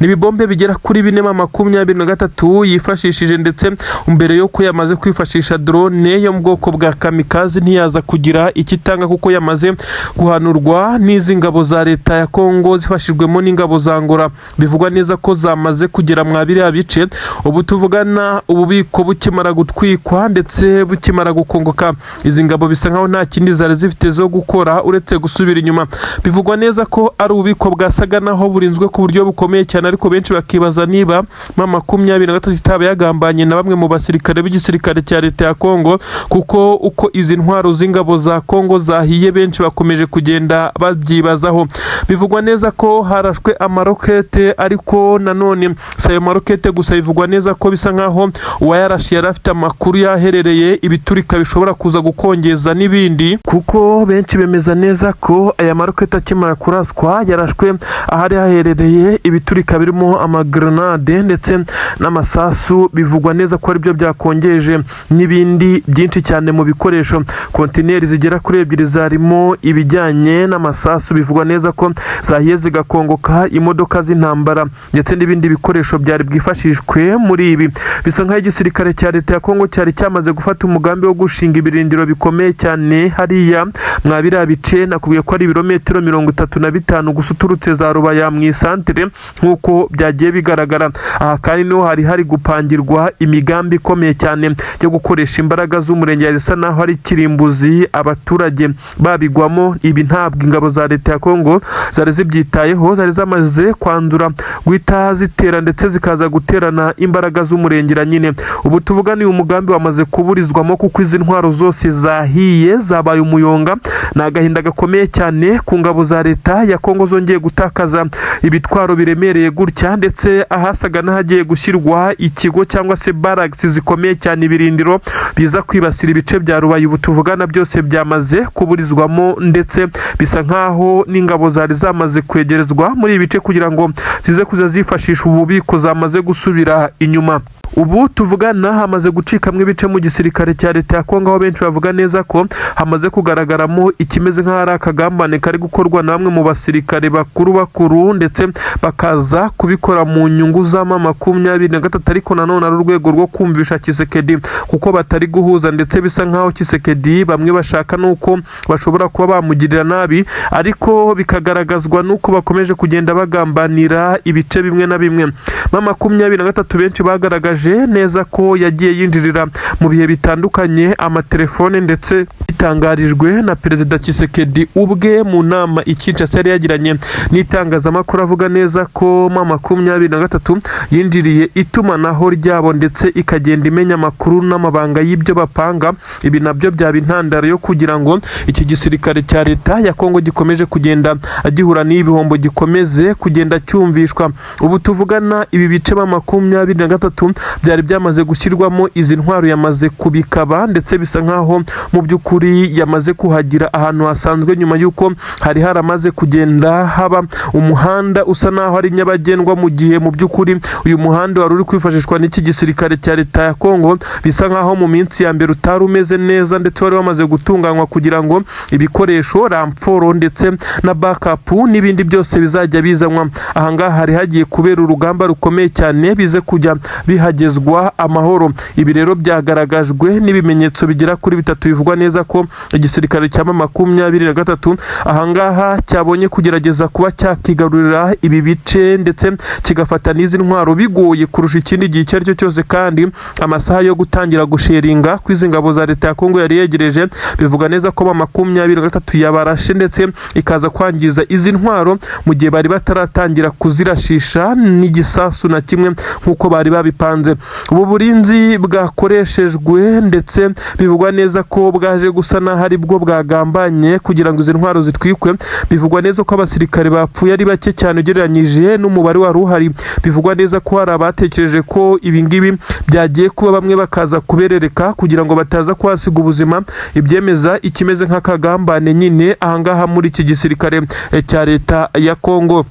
Ni ibibombe bigera kuri bine M23 yifashishije, ndetse mbere y'uko yamaze kwifashisha drone yo mu bwoko bwa kamikaze, ntiyaza kugira icyo itanga kuko yamaze guhanurwa n'izi ngabo za leta ya Kongo zifashijwemo n'ingabo za Angola, bivugwa neza ko zamaze kugera mwa biriya bice. Ubu tuvugana, ububiko bukimara gutwikwa ndetse bukimara gukongoka, izi ngabo bisa nkaho nta kindi zari zifite zo gukora uretse gusubira inyuma. Bivugwa neza ko ari ububiko bwasaga naho burinzwe ku buryo bukomeye cyane, ariko benshi bakibaza niba M23 itaba yagambanye na bamwe mu basirikare b'igisirikare cya leta ya Kongo, kuko uko izi ntwaro z'ingabo za Kongo zahiye, benshi bakomeje kugenda babyibazaho. Bivugwa neza ko harashwe amarokete, ariko nanone si ayo marokete gusa, bivugwa neza ko bisa nkaho uwayarashe yari afite amakuru yaherereye ibiturika bishobora kuza gukongeza n'ibindi, kuko benshi bemeza neza ko aya marokete akimara kuraswa yarashwe ahari haherereye ibiturika birimo amagrenade ndetse n'amasasu, bivugwa neza ko aribyo byakongeje n'ibindi. N'ibindi byinshi cyane mu bikoresho. Kontineri zigera kuri ebyiri zarimo ibijyanye n'amasasu bivugwa neza ko zahiye zigakongoka, imodoka z'intambara ndetse n'ibindi bikoresho byari bwifashishwe muri ibi. Bisa nk'aho igisirikare cya leta ya Kongo cyari cyamaze gufata umugambi wo gushinga ibirindiro bikomeye cyane hariya mwa biriya bice. Nakubwiye ko ari ibirometero 35 gusa uturutse za Rubaya mu isantere, nk'uko byagiye bigaragara. Aha kandi niho hari hari gupangirwa imigambi ikomeye cyane yo gukoresha imbaraga z'umurenge zisa naho ari kirimbuzi, abaturage babigwamo. Ibi ntabwo ingabo za leta ya Kongo zari zibyitayeho, zari zamaze kwanzura guhita zitera ndetse zikaza guterana imbaraga z'umurengera nyine. Ubu tuvugana uyu mugambi wamaze kuburizwamo kuko izi ntwaro zose zahiye, zabaye umuyonga. Ni agahinda gakomeye cyane ku ngabo za leta ya Kongo zongeye gutakaza ibitwaro biremereye gutya, ndetse ahasaga n'ahagiye gushyirwa ikigo cyangwa se barracks zikomeye cyane, ibirindiro biza kwibasira ibice bya Rubaya, ubu tuvugana byose byamaze kuburizwamo, ndetse bisa nkaho n'ingabo zari zamaze kwegerezwa muri ibi bice kugira ngo zize kuza zifashisha ububiko zamaze gusubira inyuma. Ubu tuvugana hamaze gucikamo ibice mu gisirikare cya leta ya Kongo, aho benshi bavuga neza ko hamaze kugaragaramo ikimeze nk'aho ari akagambane kari gukorwa na bamwe mu basirikare bakuru bakuru, ndetse bakaza kubikora mu nyungu za M23, ariko nanone ari urwego rwo kumvisha Tshisekedi kuko batari guhuza, ndetse bisa nk'aho Tshisekedi bamwe bashaka nuko bashobora kuba bamugirira nabi, ariko bikagaragazwa n'uko bakomeje kugenda bagambanira ibice bimwe na bimwe. M23 benshi bagaragaje neza ko yagiye yinjirira mu bihe bitandukanye amatelefone, ndetse bitangarijwe na Perezida Tshisekedi ubwe mu nama i Kinshasa yari yagiranye n'itangazamakuru, avuga neza ko M23 yinjiriye itumanaho ryabo ndetse ikagenda imenya amakuru n'amabanga y'ibyo bapanga. Ibi nabyo byaba intandaro yo kugira ngo iki gisirikare cya leta ya Kongo gikomeje kugenda gihura n'ibihombo, gikomeze kugenda cyumvishwa. Ubu tuvugana ibi bice M23 byari byamaze gushyirwamo izi ntwaro yamaze kubikaba, ndetse bisa nkaho mu by'ukuri yamaze kuhagira ahantu hasanzwe, nyuma y'uko hari haramaze kugenda haba umuhanda usa naho ari nyabagendwa, mu gihe mu by'ukuri uyu muhanda wari uri kwifashishwa n'iki gisirikare cya leta ya Kongo bisa nkaho mu minsi ya mbere utari umeze neza, ndetse wari wamaze gutunganywa kugira ngo ibikoresho, renfort ndetse na backup n'ibindi byose bizajya bizanwa ahangaha hari hagiye kubera urugamba rukomeye cyane bize kujya bihagezwa amahoro. Ibi rero byagaragajwe n'ibimenyetso bigera kuri bitatu bivugwa neza ko igisirikare cya M23 ahangaha cyabonye kugerageza kuba cyakigarurira ibi bice ndetse kigafata n'izi ntwaro bigoye kurusha ikindi gihe icyo ari cyo cyose, kandi amasaha yo gutangira gusheringa kw'izi ngabo za leta ya Kongo yari yegereje. Bivuga neza ko M23 yabarashe ndetse ikaza kwangiza izi ntwaro mu gihe bari bataratangira kuzirashisha n'igisasu na kimwe nk'uko bari babipanze. Ubu burinzi bwakoreshejwe ndetse bivugwa neza ko bwaje gusa n'aho ari bwo bwagambanye kugira ngo izi ntwaro zitwikwe. Bivugwa neza ko abasirikare bapfuye ari bake cyane ugereranyije n'umubare wari uhari. Bivugwa neza ko hari abatekereje ko ibi ngibi byagiye kuba, bamwe bakaza kuberereka kugira ngo bataza kuhasiga ubuzima, ibyemeza ikimeze nk'akagambane nyine ahangaha muri iki gisirikare cya leta ya Kongo.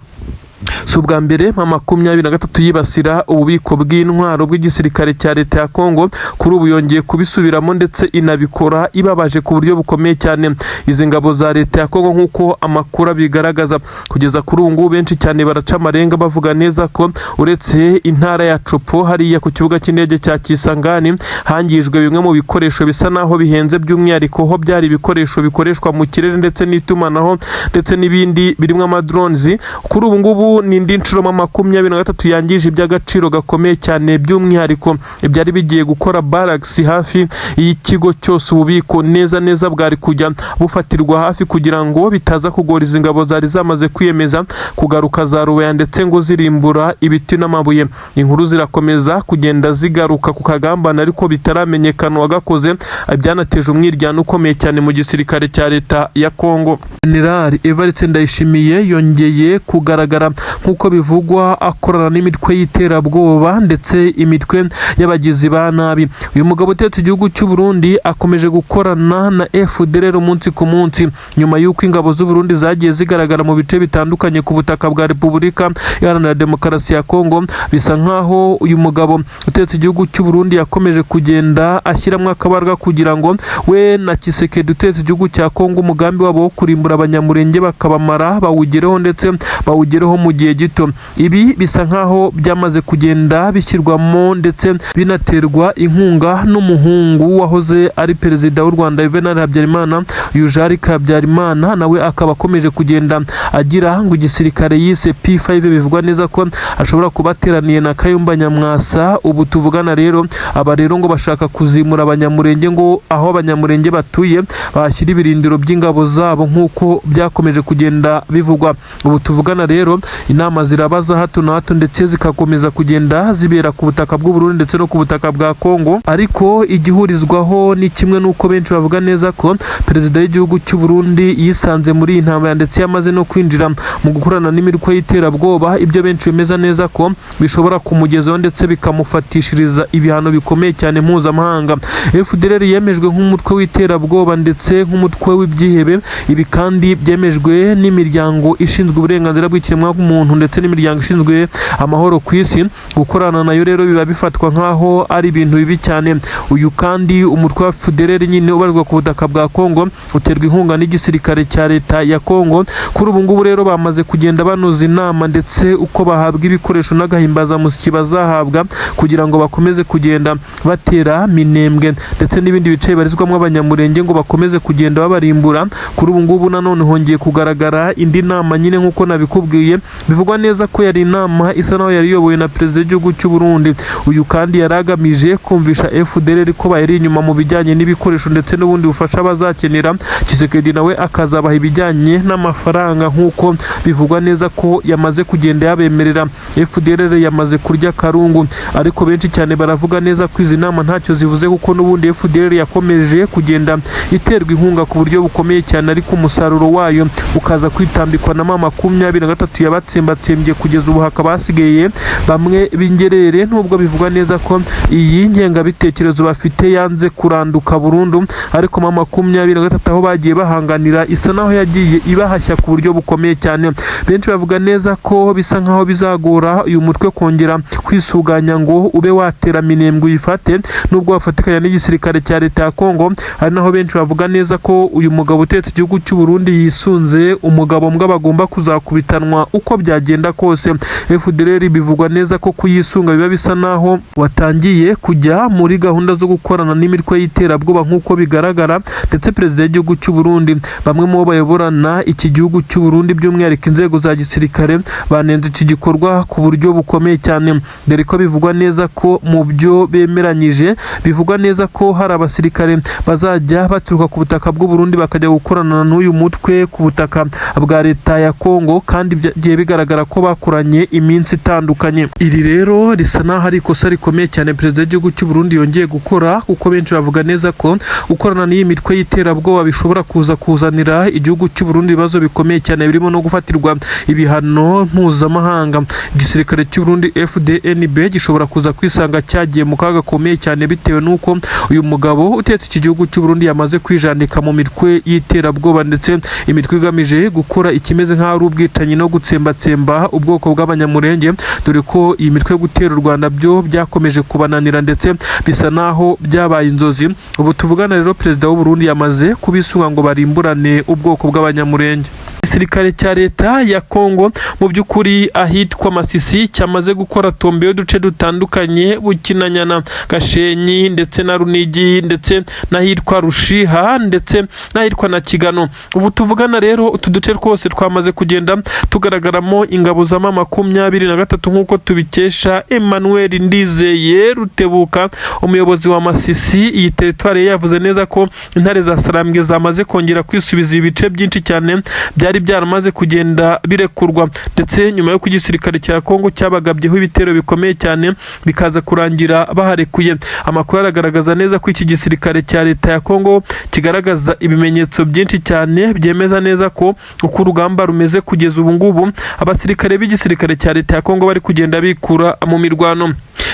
Si ubwa mbere M23 yibasira ububiko bw'intwaro bw'igisirikare cya leta ya Kongo. Kuri ubu yongeye kubisubiramo ndetse inabikora ibabaje ku buryo bukomeye cyane izi ngabo za leta ya Kongo, nk'uko amakuru abigaragaza. Kugeza kuri ubu ngubu benshi cyane baraca amarenga bavuga neza ko uretse intara ya Tshopo, hariya ku kibuga cy'indege cya Kisangani hangijwe bimwe mu bikoresho bisa naho bihenze, by'umwihariko ho byari ibikoresho bikoreshwa mu kirere ndetse n'itumanaho ndetse n'ibindi birimo amadrones. Kuri ubu ngubu ni indi nshuro M23 yangije iby'agaciro gakomeye cyane, by'umwihariko ibyari bigiye gukora barracks hafi y'ikigo cyose, ububiko neza neza bwari kujya bufatirwa hafi kugira ngo bitaza kugora izi ngabo zari zamaze kwiyemeza kugaruka za Rubaya ndetse ngo zirimbura ibiti n'amabuye. Inkuru zirakomeza kugenda zigaruka ku kagambane, ariko bitaramenyekana uwagakoze, byanateje umwiryane ukomeye cyane mu gisirikare cya leta ya Kongo. General Evariste Ndayishimiye yongeye kugaragara. nk'uko bivugwa akorana n'imitwe y'iterabwoba ndetse imitwe y'abagizi ba nabi. Uyu mugabo utetse igihugu cy'u Burundi akomeje gukorana na FDLR umunsi ku munsi, nyuma y'uko ingabo z'u Burundi zagiye zigaragara mu bice bitandukanye ku butaka bwa Repubulika Iharanira Demokarasi ya Kongo. Bisa nkaho uyu mugabo utetse igihugu cy'u Burundi yakomeje kugenda ashyiramo akabaraga kugira ngo we na Tshisekedi utetse igihugu cya Kongo umugambi wabo wo kurimbura Abanyamurenge bakabamara bawugereho, ndetse bawugereho mu gihe gito. Ibi bisa nkaho byamaze kugenda bishyirwamo ndetse binaterwa inkunga n'umuhungu wahoze ari perezida w'u Rwanda Juvenal Habyarimana, uyu Jean-Luc Habyarimana, nawe akaba akomeje kugenda agira ngo igisirikare yise P5, bivugwa neza ko ashobora kuba ateraniye na Kayumba Nyamwasa. Ubu tuvugana rero, aba rero ngo bashaka kuzimura Abanyamurenge, ngo aho Abanyamurenge batuye bashyira ibirindiro by'ingabo zabo, nk'uko byakomeje kugenda bivugwa. Ubu tuvugana rero, inama zirabaza hato na hato ndetse zikakomeza kugenda zibera ku butaka bw'u Burundi ndetse no ku butaka bwa Kongo, ariko igihurizwaho ni kimwe n'uko benshi bavuga neza ko perezida w'igihugu cy'u Burundi yisanze muri iyi ntambara, ndetse yamaze no kwinjira mu gukorana n'imitwe y'iterabwoba, ibyo benshi bemeza neza ko bishobora kumugezaho ndetse bikamufatishiriza ibihano bikomeye cyane mpuzamahanga. FDLR yemejwe nk'umutwe w'iterabwoba ndetse nk'umutwe w'ibyihebe. Ibi kandi byemejwe n'imiryango ishinzwe uburenganzira bw'ikiremwamuntu ndetse n'imiryango ishinzwe amahoro ku isi. Gukorana nayo rero biba bifatwa nk'aho ari ibintu bibi cyane. Uyu kandi umutwe wa FDLR nyine ubarizwa ku butaka bwa Kongo uterwa inkunga n'igisirikare cya leta ya Kongo. Kuri ubu ngubu rero bamaze kugenda banoza inama ndetse uko bahabwa ibikoresho n'agahimbazamusyi bazahabwa kugira ngo bakomeze kugenda batera Minembwe ndetse n'ibindi bice bibarizwamo Abanyamurenge, ngo bakomeze kugenda babarimbura. Kuri ubu ngubu nanone hongeye kugaragara indi nama nyine, nk'uko nabikubwiye, bivugwa neza ko yari inama isa naho yari iyobowe na perezida w'igihugu cy'u Burundi. Uyu kandi yari agamije kumvisha FDLR ko bayiri inyuma mu bijyanye n'ibikoresho ndetse n'ubundi bufasha bazakenera, Tshisekedi nawe akazabaha ibijyanye n'amafaranga, nk'uko bivugwa neza ko yamaze kugenda yabemerera. FDLR yamaze kurya karungu, ariko benshi cyane baravuga neza ko izi nama ntacyo zivuze, kuko n'ubundi FDLR yakomeje kugenda iterwa inkunga ku buryo bukomeye cyane, ariko umusaruro wayo ukaza kwitambikwa na M23 yabatsembatsembye. Kugeza ubu hakaba hasigaye bamwe b'ingerere, nubwo bivugwa neza ko iyi ngengabitekerezo bafite yanze kuranduka burundu, ariko M23 aho bagiye bahanganira isa naho yagiye ibahashya ku buryo bukomeye cyane. Benshi bavuga neza ko bisa nkaho bizagora uyu mutwe kongera kwisuganya ngo ube watera Minembwe uyifate, nubwo wafatikanya n'igisirikare cya leta ya Kongo. Ari naho benshi bavuga neza ko uyu mugabo utetse igihugu cy'u Burundi yisunze umugabo mbwa bagomba kuzakubitanwa uko byagenda kose. FDLR bivugwa neza ko kuyisunga biba bisa naho watangiye kujya muri gahunda zo gukorana n'imitwe y'iterabwoba, nk'uko bigaragara. Ndetse perezida w'igihugu cy'u Burundi, bamwe mu bo bayoborana iki gihugu cy'u Burundi, by'umwihariko inzego za gisirikare, banenze iki gikorwa ku buryo bukomeye cyane, dore ko bivugwa neza ko mu byo bemeranyije bivugwa neza ko hari abasirikare bazajya baturuka ku butaka bw'u Burundi bakajya gukorana n'uyu mutwe ku butaka bwa leta ya Kongo, kandi byagiye bigaragara ko bakoranye iminsi itandukanye. Iri rero risa naho ari ikosa rikomeye cyane perezida w'igihugu cy'u Burundi yongeye gukora, kuko benshi bavuga neza ko gukorana n'iyi mitwe y'iterabwoba bishobora kuza kuzanira igihugu cy'u Burundi ibibazo bikomeye cyane, birimo no gufatirwa ibihano mpuzamahanga. Igisirikare cy'u Burundi FDNB gishobora kuza kwisanga cyagiye mu kaga gakomeye cyane, bitewe n'uko uyu mugabo utetse iki gihugu cy'u Burundi yamaze kwijandika mu mitwe y'iterabwoba ndetse imitwe igamije gukora ikimeze nk'aho ari ubwicanyi no gutsembatsemba ubwoko bw'Abanyamurenge, dore ko iyi mitwe yo gutera u Rwanda byo byakomeje kubananira ndetse bisa naho byabaye inzozi. Ubu tuvugana rero, perezida w'u Burundi yamaze kubisunga ngo barimburane ubwoko bw'Abanyamurenge. Igisirikare cya leta ya Kongo mu by'ukuri ahitwa Masisi cyamaze gukora tombe y'uduce dutandukanye, Bukinanyana, Gashenyi ndetse na Runigi, ndetse n'ahitwa Rushiha ndetse n'ahitwa na Kigano. Ubu tuvugana rero, utu duce twose twamaze kugenda tugaragaramo ingabo za M23, nk'uko tubikesha Emmanuel Ndizeye Rutebuka, umuyobozi wa Masisi. Iyi teritwari yavuze neza ko intare za Sarambwe zamaze kongera kwisubiza ibice byinshi cyane byari byari byaramaze kugenda birekurwa, ndetse nyuma y'uko igisirikare cya Kongo cyabagabyeho ibitero bikomeye cyane bikaza kurangira baharekuye. Amakuru aragaragaza neza ko iki gisirikare cya leta ya Kongo kigaragaza ibimenyetso byinshi cyane byemeza neza ko uko urugamba rumeze kugeza ubu ngubu, abasirikare b'igisirikare cya leta ya Kongo bari kugenda bikura mu mirwano.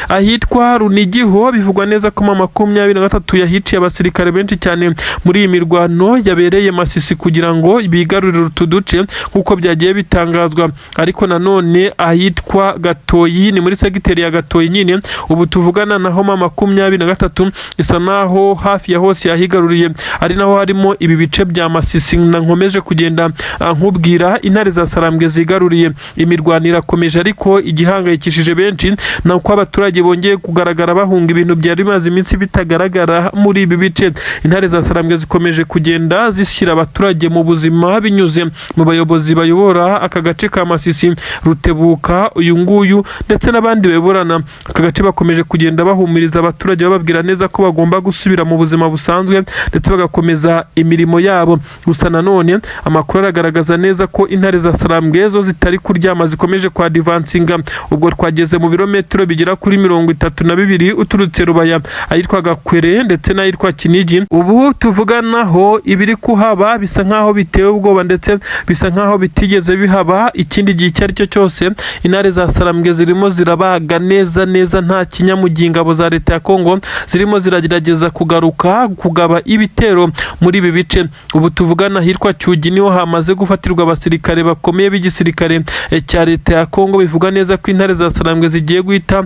Ahitwa Runigiho bivugwa neza ko M23 yahiciye abasirikare benshi cyane muri iyi mirwano yabereye Masisi kugira ngo bigarurire utu duce, nk'uko byagiye bitangazwa. Ariko nanone ahitwa Gatoyi, ni muri segiteri ya Gatoyi nyine ubu tuvugana, naho M23 isa naho hafi ya hose yahigaruriye, ari naho harimo ibi bice bya Masisi na nkomeje kugenda nkubwira intare za Sarambwe zigaruriye. Imirwano irakomeje, ariko igihangayikishije benshi ni uko abaturage bongeye kugaragara bahunga, ibintu byari bimaze iminsi bitagaragara muri ibi bice. Intare za Sarambwe zikomeje kugenda zishyira abaturage mu buzima binyuze mu bayobozi bayobora aka gace ka Masisi, Rutebuka uyu nguyu ndetse n'abandi bayoborana aka gace. Bakomeje kugenda bahumuriza abaturage, bababwira neza ko bagomba gusubira mu buzima busanzwe ndetse bagakomeza imirimo yabo. Gusa nanone amakuru aragaragaza neza ko intare za Sarambwe zo zitari kuryama, zikomeje kwadvancinga. Ubwo twageze mu birometero bigera kuri 32 uturutse Rubaya, ahitwa Gakwere ndetse n'ahitwa Kinigi. Ubu tuvuganaho ibiri kuhaba bisa nkaho biteye ubwoba, ndetse bisa nkaho bitigeze bihaba ikindi gihe icyo ari cyo cyose. Intare za Sarambwe zirimo zirabaga neza neza nta kinyamugingo. Ingabo za leta ya Kongo zirimo ziragerageza kugaruka kugaba ibitero muri ibi bice. Ubu tuvugana ahitwa Cyugi niho hamaze gufatirwa abasirikare bakomeye b'igisirikare cya leta ya Kongo. Bivuga neza ko intare za Sarambwe zigiye guhita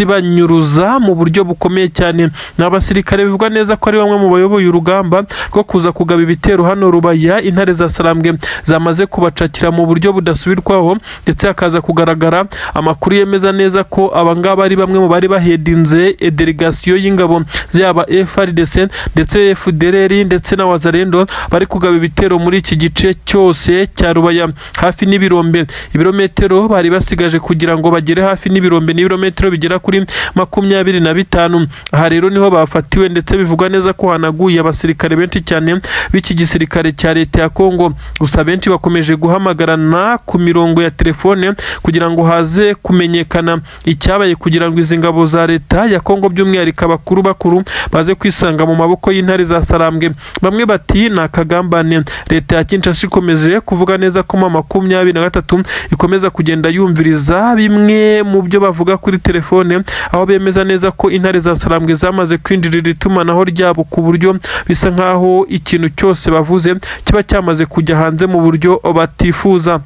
zibanyuruza mu buryo bukomeye cyane. Ni abasirikare bivugwa neza ko ari bamwe mu bayoboye urugamba rwo kuza kugaba ibitero hano Rubaya. Intare za Sarambwe zamaze kubacakira mu buryo budasubirwaho, ndetse hakaza kugaragara amakuru yemeza neza ko abangaba ari bamwe mu bari baheadinze délégation y'ingabo zaba FARDC ndetse FDLR ndetse na Wazalendo bari kugaba ibitero muri iki gice cyose cya Rubaya hafi n'ibirombe. Ibirometero bari basigaje kugira ngo bagere hafi n'ibirombe n'ibirometero bigera kuri 25. Aha rero niho bafatiwe, ndetse bivugwa neza ko hanaguye abasirikare benshi cyane b'iki gisirikare cya leta ya Kongo. Gusa benshi bakomeje guhamagarana ku mirongo ya telefone kugira ngo haze kumenyekana icyabaye, kugira ngo izi ngabo za leta ya Kongo, by'umwihariko abakuru bakuru, baze kwisanga mu maboko y'intare za Sarambwe. Bamwe bati ni akagambane. Leta ya Kinshasa ikomeje kuvuga neza ko M23 ikomeza kugenda yumviriza bimwe mu byo bavuga kuri telefone, aho bemeza neza ko intare za Sarambwe zamaze kwinjirira itumanaho ryabo, ku buryo bisa nkaho ikintu cyose bavuze kiba cyamaze kujya hanze mu buryo batifuza.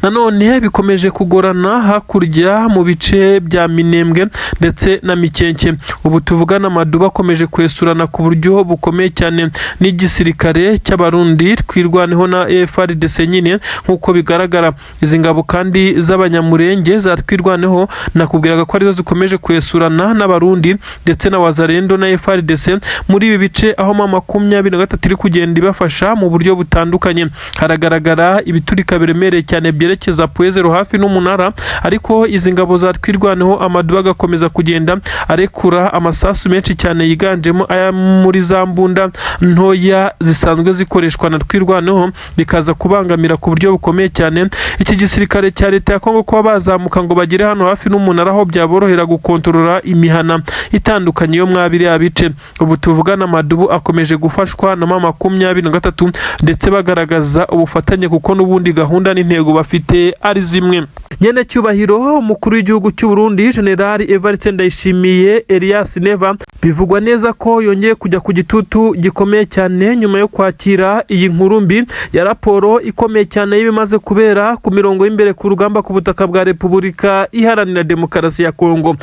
Nanone bikomeje kugorana hakurya mu bice bya Minembwe ndetse na Mikenke. Ubu tuvugana Maduba akomeje kwesurana ku buryo bukomeye cyane n'igisirikare cy'Abarundi, Twirwaneho na FARDC nyine. Nk'uko bigaragara, izi ngabo kandi z'Abanyamurenge za Twirwaneho nakubwiraga ko arizo zikomeje kwesurana n'Abarundi ndetse na Wazalendo na FARDC muri ibi bice, aho M23 iri kugenda ibafasha mu buryo butandukanye. Haragaragara ibiturika biremereye cyane byerekeza Pwezero hafi n'umunara, ariko izi ngabo za Twirwaneho, Amaduba agakomeza kugenda arekura amasasu menshi cyane yiganjemo aya muri za mbunda ntoya zisanzwe zikoreshwa na Twirwaneho, bikaza kubangamira ku buryo bukomeye cyane iki gisirikare cya leta ya Kongo kuba bazamuka ngo bagere hano hafi n'umunara, aho byaborohera gukontorora imihana itandukanye yo mwa biriya bice. Ubu tuvugana Madubu akomeje gufashwa na M23, ndetse bagaragaza ubufatanye kuko n'ubundi gahunda n'intego bafite ari zimwe. Nyene cyubahiro umukuru w'igihugu cy'u Burundi, General Evariste Ndayishimiye Elias Neva, bivugwa neza ko yongeye kujya ku gitutu gikomeye cyane nyuma yo kwakira iyi nkuru mbi ya raporo ikomeye cyane y'ibimaze kubera ku mirongo y'imbere ku rugamba ku butaka bwa Repubulika Iharanira Demokarasi ya Kongo.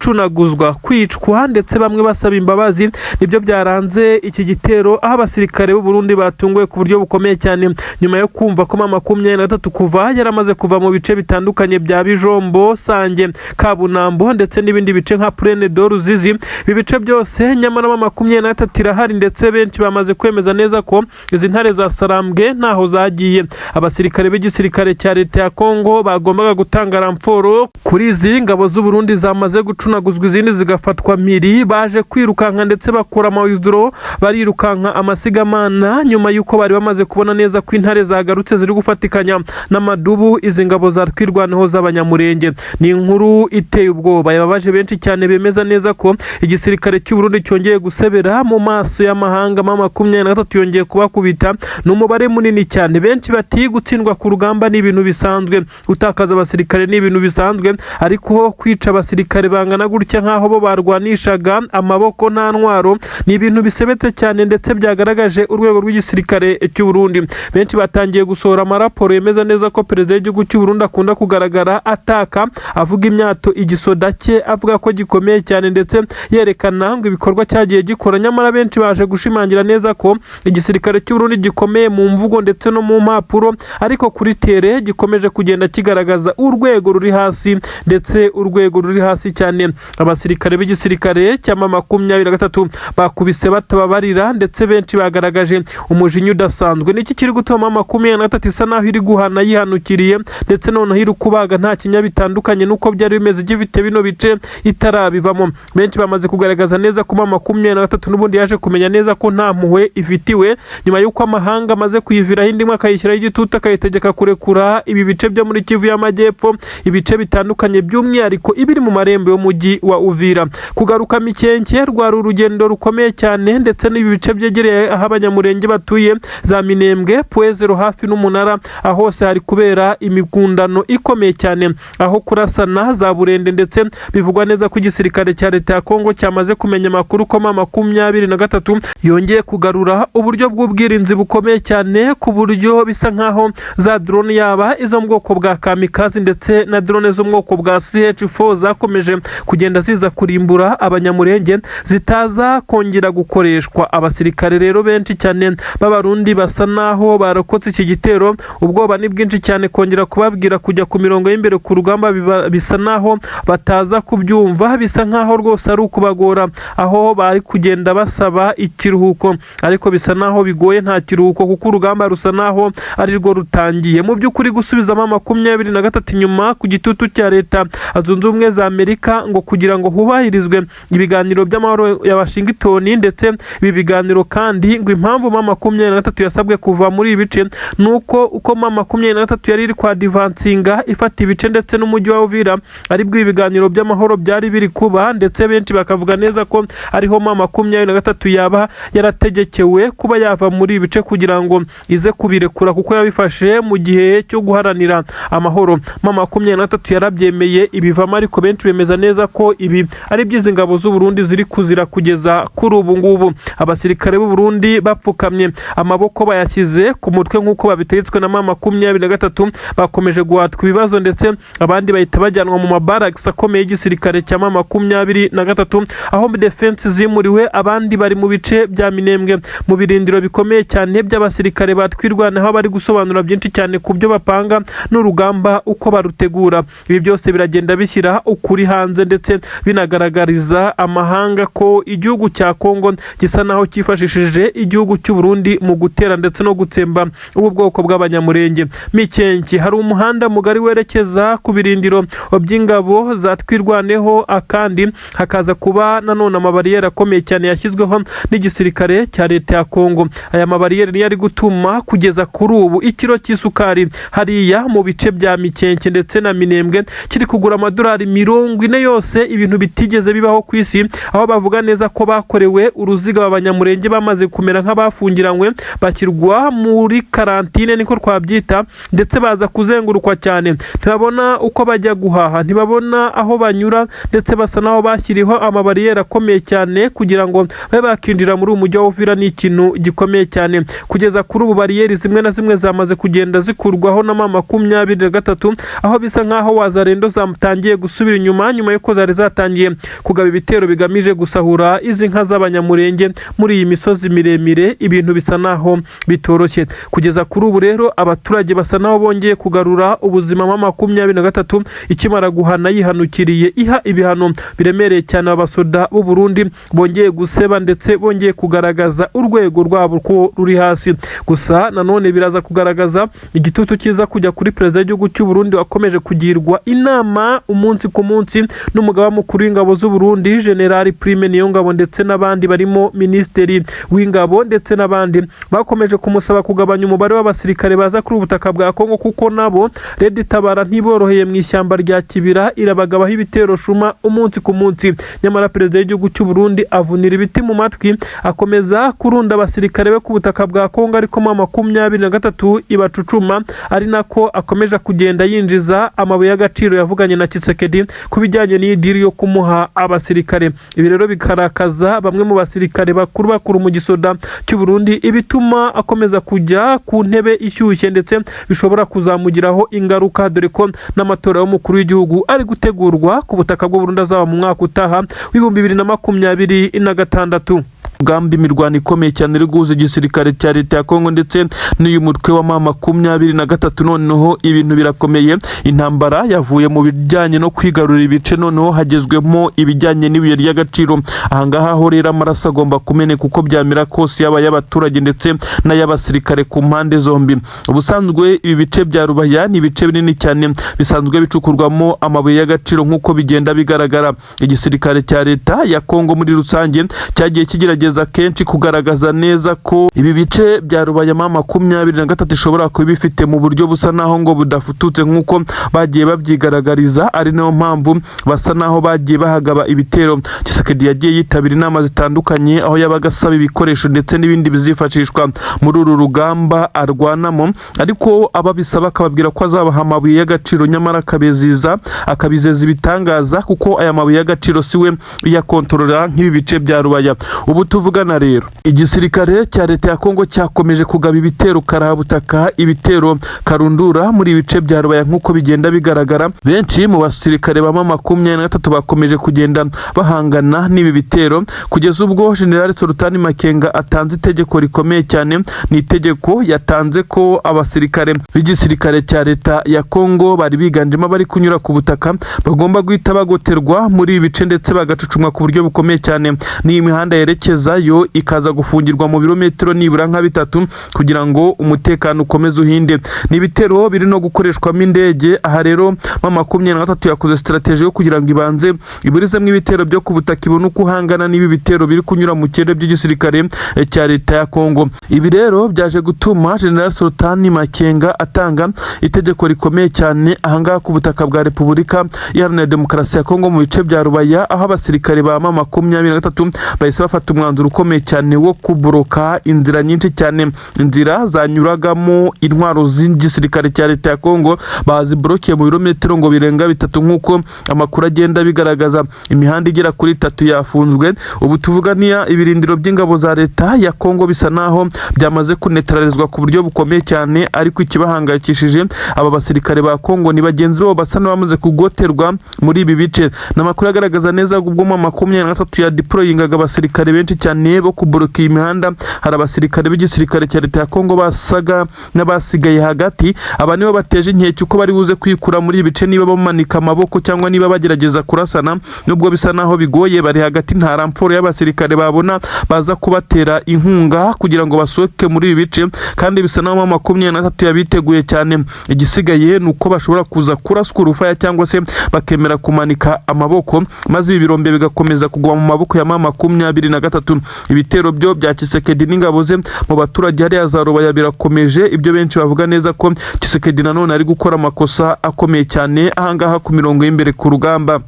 Gucunaguzwa, kwicwa ndetse bamwe basaba imbabazi, nibyo byaranze iki gitero, aho abasirikare b'u Burundi batunguwe ku buryo bukomeye cyane nyuma yo kumva ko M23 kuva yaramaze kuva mu bice bitandukanye bya Bijombo, Sange, Kabunambo ndetse n'ibindi bice nka Plaine de Ruzizi. Ibi bice byose nyamara M23 irahari, ndetse benshi bamaze kwemeza neza ko izi ntare za Sarambwe ntaho zagiye. Abasirikare b'igisirikare cya leta ya Kongo bagombaga gutanga renfort kuri izi ngabo z'u Burundi zamaze gucunaguzwa, izindi zigafatwa mpiri, baje kwirukanka ndetse bakura amawizidoro, barirukanka amasigamana nyuma y'uko bari bamaze kubona neza ko intare zagarutse ziri gufatikanya n'amadubu izi ngabo za Twirwaneho z'Abanyamurenge. Ni inkuru iteye ubwoba yababaje benshi cyane, bemeza neza ko igisirikare cy'u Burundi cyongeye gusebera mu maso y'amahanga. M23 yongeye kubakubita, ni umubare munini cyane. Benshi bati gutsindwa ku rugamba ni ibintu bisanzwe, gutakaza abasirikare ni ibintu bisanzwe, ariko kwica abasirikare bangana gutya nk'aho bo barwanishaga amaboko nta ntwaro ni ibintu bisebetse cyane, ndetse byagaragaje urwego rw'igisirikare cy'u Burundi. Benshi batangiye gusohora amaraporo yemeza neza ko perezida w'igihugu cy'u Burundi akunda kugaragara ataka, avuga imyato igisoda cye, avuga ko gikomeye cyane, ndetse yerekana ngo ibikorwa cyagiye gikora. Nyamara benshi baje gushimangira neza ko igisirikare cy'u Burundi gikomeye mu mvugo ndetse no mu mpapuro, ariko kuri terrain gikomeje kugenda kigaragaza urwego ruri hasi, ndetse urwego ruri hasi cyane. Abasirikare b'igisirikare cya M23 bakubise batababarira, ndetse benshi bagaragaje umujinya udasanzwe. Niki kiri gutuma M23 isa naho iri guhana yihanukiriye, ndetse noneho iri kubaga nta kinya, bitandukanye n'uko byari bimeze gifite bino bice itarabivamo? Benshi bamaze kugaragaza neza ko M23 n'ubundi yaje kumenya neza ko nta mpuhwe ifitiwe, nyuma y'uko amahanga amaze kuyiviraho indi imwe, akayishyiraho igitutu, akayitegeka kurekura ibi bice byo muri Kivu y'Amajyepfo, ibice bitandukanye, by'umwihariko ibiri mu marembo y'umujyi wa Uvira. Kugaruka Mikenke rwari urugendo rukomeye cyane, ndetse n'ibi bice byegereye aho Abanyamurenge batuye, za Minembwe, Pwezero hafi n'umunara, aho hose hari kubera imigundano ikomeye cyane, aho kurasana za Burende. Ndetse bivugwa neza ko igisirikare cya leta ya Kongo cyamaze kumenya amakuru ko M23 yongeye kugarura uburyo bw'ubwirinzi bukomeye cyane, ku buryo bisa nkaho za drone, yaba izo mu bwoko bwa kamikazi ndetse na drone zo mu bwoko bwa CH4 zakomeje kugenda ziza kurimbura Abanyamurenge, zitaza kongera gukoreshwa. Abasirikare rero benshi cyane b'Abarundi basa naho barokotse iki gitero. Ubwoba ni bwinshi cyane, kongera kubabwira kujya ku mirongo y'imbere ku rugamba bisa naho bataza kubyumva, bisa nkaho rwose ari ukubagora, aho bari kugenda basaba ikiruhuko, ariko bisa naho bigoye, nta kiruhuko kuko urugamba rusa naho ari rwo rutangiye. Mu by'ukuri gusubizamo 23 inyuma ku gitutu cya Leta Zunze Ubumwe za Amerika ngo kugira ngo hubahirizwe ibiganiro by'amahoro ya Washington, ndetse ibi biganiro kandi ngo impamvu M23 yasabwe kuva muri ibi bice ni uko uko M23 yari iri kwadvancinga ifata ibice ndetse n'umujyi wa Uvira, aribwo ibi biganiro by'amahoro byari biri kuba, ndetse benshi bakavuga neza ko ariho M23 yaba yarategekewe kuba yava muri ibi bice kugira ngo ize kubirekura, kuko yabifashe mu gihe cyo guharanira amahoro. M23 yarabyemeye ibivamo, ariko benshi bemeza neza ko ibi ari by'izi ngabo z'u Burundi ziri kuzira kugeza kuri ubu ngubu. Abasirikare b'u Burundi bapfukamye, amaboko bayashyize ku mutwe nk'uko babitegetswe na M23, bakomeje guhatwa ibibazo, ndetse abandi bahita bajyanwa mu mabaragisi akomeye y'igisirikare cya M23, aho defense zimuriwe. Abandi bari mu bice bya Minembwe mu birindiro bikomeye cyane by'abasirikare batwirwanaho, bari gusobanura byinshi cyane ku byo bapanga n'urugamba uko barutegura. Ibi byose biragenda bishyira ukuri hanze, ndetse binagaragariza amahanga ko igihugu cya Kongo gisa naho cyifashishije igihugu cy'u Burundi mu gutera ndetse no gutsemba ubu bwoko bw'Abanyamurenge. Mikenke hari umuhanda mugari werekeza ku birindiro by'ingabo za Twirwaneho, akandi hakaza kuba nanone amabariyeri akomeye cyane yashyizweho n'igisirikare cya leta ya Kongo. Aya mabariyeri niyo ari gutuma kugeza kuri ubu ikiro cy'isukari hariya mu bice bya Mikenke ndetse na Minembwe kiri kugura amadolari 40 yose, ibintu bitigeze bibaho ku isi, aho bavuga neza ko bakorewe uruziga. Abanyamurenge bamaze kumera nk'abafungiranywe, bashyirwa muri quarantine niko twabyita, ndetse baza kuzengurukwa cyane, ntibabona uko bajya guhaha, ntibabona aho banyura, ndetse basa n'aho bashyiriweho amabariyeri akomeye cyane kugira ngo babe bakinjira muri uyu mujyi wa Uvira. Ni ikintu gikomeye cyane. Kugeza kuri ubu bariyeri zimwe na zimwe zamaze kugenda zikurwaho na M23, aho bisa nk'aho Wazalendo zatangiye gusubira inyuma nyuma y'uko zari zatangiye kugaba ibitero bigamije gusahura izi nka z'Abanyamurenge muri iyi misozi miremire. Ibintu bisa naho bitoroshye kugeza kuri ubu. Rero abaturage basa naho bongeye kugarura ubuzima M23 ikimara guhana yihanukiriye, iha ibihano biremereye cyane abasoda. b'u Burundi bongeye guseba ndetse bongeye kugaragaza urwego rwabo ko ruri hasi. Gusa nanone biraza kugaragaza igitutu cyiza kujya kuri perezida w'igihugu cy'u Burundi, wakomeje kugirwa inama umunsi ku munsi n'umugaba mukuru w'ingabo z'u Burundi, General Prime Niyongabo, ndetse n'abandi barimo minisitiri w'ingabo ndetse n'abandi bakomeje kumusaba kugabanya umubare w'abasirikare baza kuri ubutaka bwa Kongo, kuko nabo Red Tabara ntiboroheye mu ishyamba rya Kibira, irabagabaho ibitero shuma umunsi ku munsi. Nyamara perezida w'igihugu cy'u Burundi avunira ibiti mu matwi, akomeza kurunda abasirikare be ku butaka bwa Kongo, ariko M23 ibacucuma, ari nako akomeje kugenda yinjiza amabuye y'agaciro yavuganye na Tshisekedi ku bijyanye n'iyi deal yo kumuha abasirikare. Ibi rero bikarakaza bamwe mu basirikare bakuru bakuru mu gisoda cy'u Burundi, ibituma akomeza kujya ku ntebe ishyushye ndetse bishobora kuzamugiraho ingaruka, dore ko n'amatora y'umukuru w'igihugu ari gutegurwa ku butaka bw'u Burundi azaba mu mwaka utaha w'2026. Ugamba imirwano ikomeye cyane iri guhuza igisirikare cya leta ya Kongo ndetse n'uyu mutwe wa M23. Noneho ibintu birakomeye, intambara yavuye mu bijyanye no kwigarurira ibice, noneho hagezwemo ibijyanye n'ibuye ry'agaciro. Ahangaha ho rero amaraso agomba kumeneka uko byamera kose, yaba ay'abaturage ndetse n'ay'abasirikare ku mpande zombi. Ubusanzwe ibi bice bya Rubaya ni ibice binini cyane bisanzwe bicukurwamo amabuye y'agaciro. Nk'uko bigenda bigaragara, igisirikare cya leta ya Kongo muri rusange cyagiye kigerageza kenshi kugaragaza neza ko ibi bice bya Rubaya M23 ishobora kuba bifite mu buryo busa naho ngo budafututse, nk'uko bagiye babyigaragariza, ari nayo mpamvu basa naho bagiye bahagaba ibitero. Tshisekedi yagiye yitabira inama zitandukanye aho yabaga asaba ibikoresho ndetse n'ibindi bizifashishwa muri uru rugamba arwanamo, ariko ababisaba akababwira ko azabaha amabuye y'agaciro, nyamara akabiziza akabizeza ibitangaza, kuko aya mabuye y'agaciro si we uyakontorora nk'ibi bice bya Rubaya. Ubu tuvugana rero, igisirikare cya leta ya Kongo cyakomeje kugaba ibitero karahabutaka, ibitero karundura muri ibice bya Rubaya. Nk'uko bigenda bigaragara, benshi mu basirikare ba M23 bakomeje kugenda bahangana n'ibi bitero, kugeza ubwo General Sultani Makenga atanze itegeko rikomeye cyane. Ni itegeko yatanze ko abasirikare b'igisirikare cya leta ya Kongo bari biganjemo abari kunyura ku butaka bagomba guhita bagoterwa muri ibi bice ndetse bagacucumwa ku buryo bukomeye cyane, n'iyi mihanda yerekezayo ikaza gufungirwa mu birometero nibura nka 3 kugira ngo umutekano ukomeze uhinde. Ni ibitero biri no gukoreshwamo indege. Aha rero M23 yakoze strategy yo kugira ngo ibanze iburizemo ibitero byo ku butaka, ibone uko uhangana n'ibi bitero biri kunyura mu kirere by'igisirikare cya leta ya Kongo. Ibi rero byaje gutuma General Sultani Makenga atanga itegeko rikomeye cyane ahangaha ku butaka bwa Repubulika Iharanira Demokarasi ya Kongo mu bice bya Rubaya, aho abasirikare ba M23 bahise bafata umwanzuro ukomeye cyane wo kuboroka inzira nyinshi cyane, inzira zanyuragamo intwaro z'igisirikare cya leta ya Kongo baziborokeye mu birometero ngo birenga 3. Nk'uko amakuru agenda bigaragaza, imihanda igera kuri itatu yafunzwe. Ubu tuvuganiya ibirindiro by'ingabo za leta ya Kongo bisa naho byamaze kunetralizwa ku buryo bukomeye cyane, ariko ikibahangayikishije aba basirikare ba Kongo ni bagenzi babo basa n'abamaze kugoterwa muri ibi bice. Ni amakuru agaragaza neza ubwo M23 ya deployingaga abasirikare benshi cyane bo kuboroka iyi mihanda, hari abasirikare b'igisirikare cya leta ya Kongo basaga n'abasigaye hagati. Aba nibo bateje inkeke uko bari buze kwikura muri ibi bice, niba bamanika amaboko cyangwa niba bagerageza kurasana, nubwo bisa naho bigoye. Bari hagati, nta renfort y'abasirikare babona baza kubatera inkunga kugira ngo basohoke muri ibi bice, kandi bisa naho M23 yabiteguye cyane. Igisigaye ni uko bashobora kuza kuraswa urufaya cyangwa se bakemera kumanika amaboko, maze ibi birombe bigakomeza kuguma mu maboko ya M23. Ibitero byo bya Tshisekedi n'ingabo ze mu baturage hariya za Rubaya birakomeje, ibyo benshi bavuga neza ko Tshisekedi nanone ari gukora amakosa akomeye cyane ahangaha ku mirongo y'imbere ku rugamba.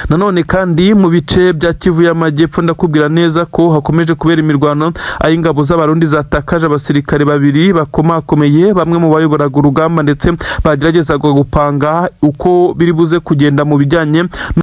Nanone kandi mu bice bya Kivu y'Amajyepfo, ndakubwira neza ko hakomeje kubera imirwano, aho ingabo z'Abarundi zatakaje abasirikare babiri bakomakomeye, bamwe mu bayoboraga urugamba ndetse bageragezaga gupanga uko biri buze kugenda mu bijyanye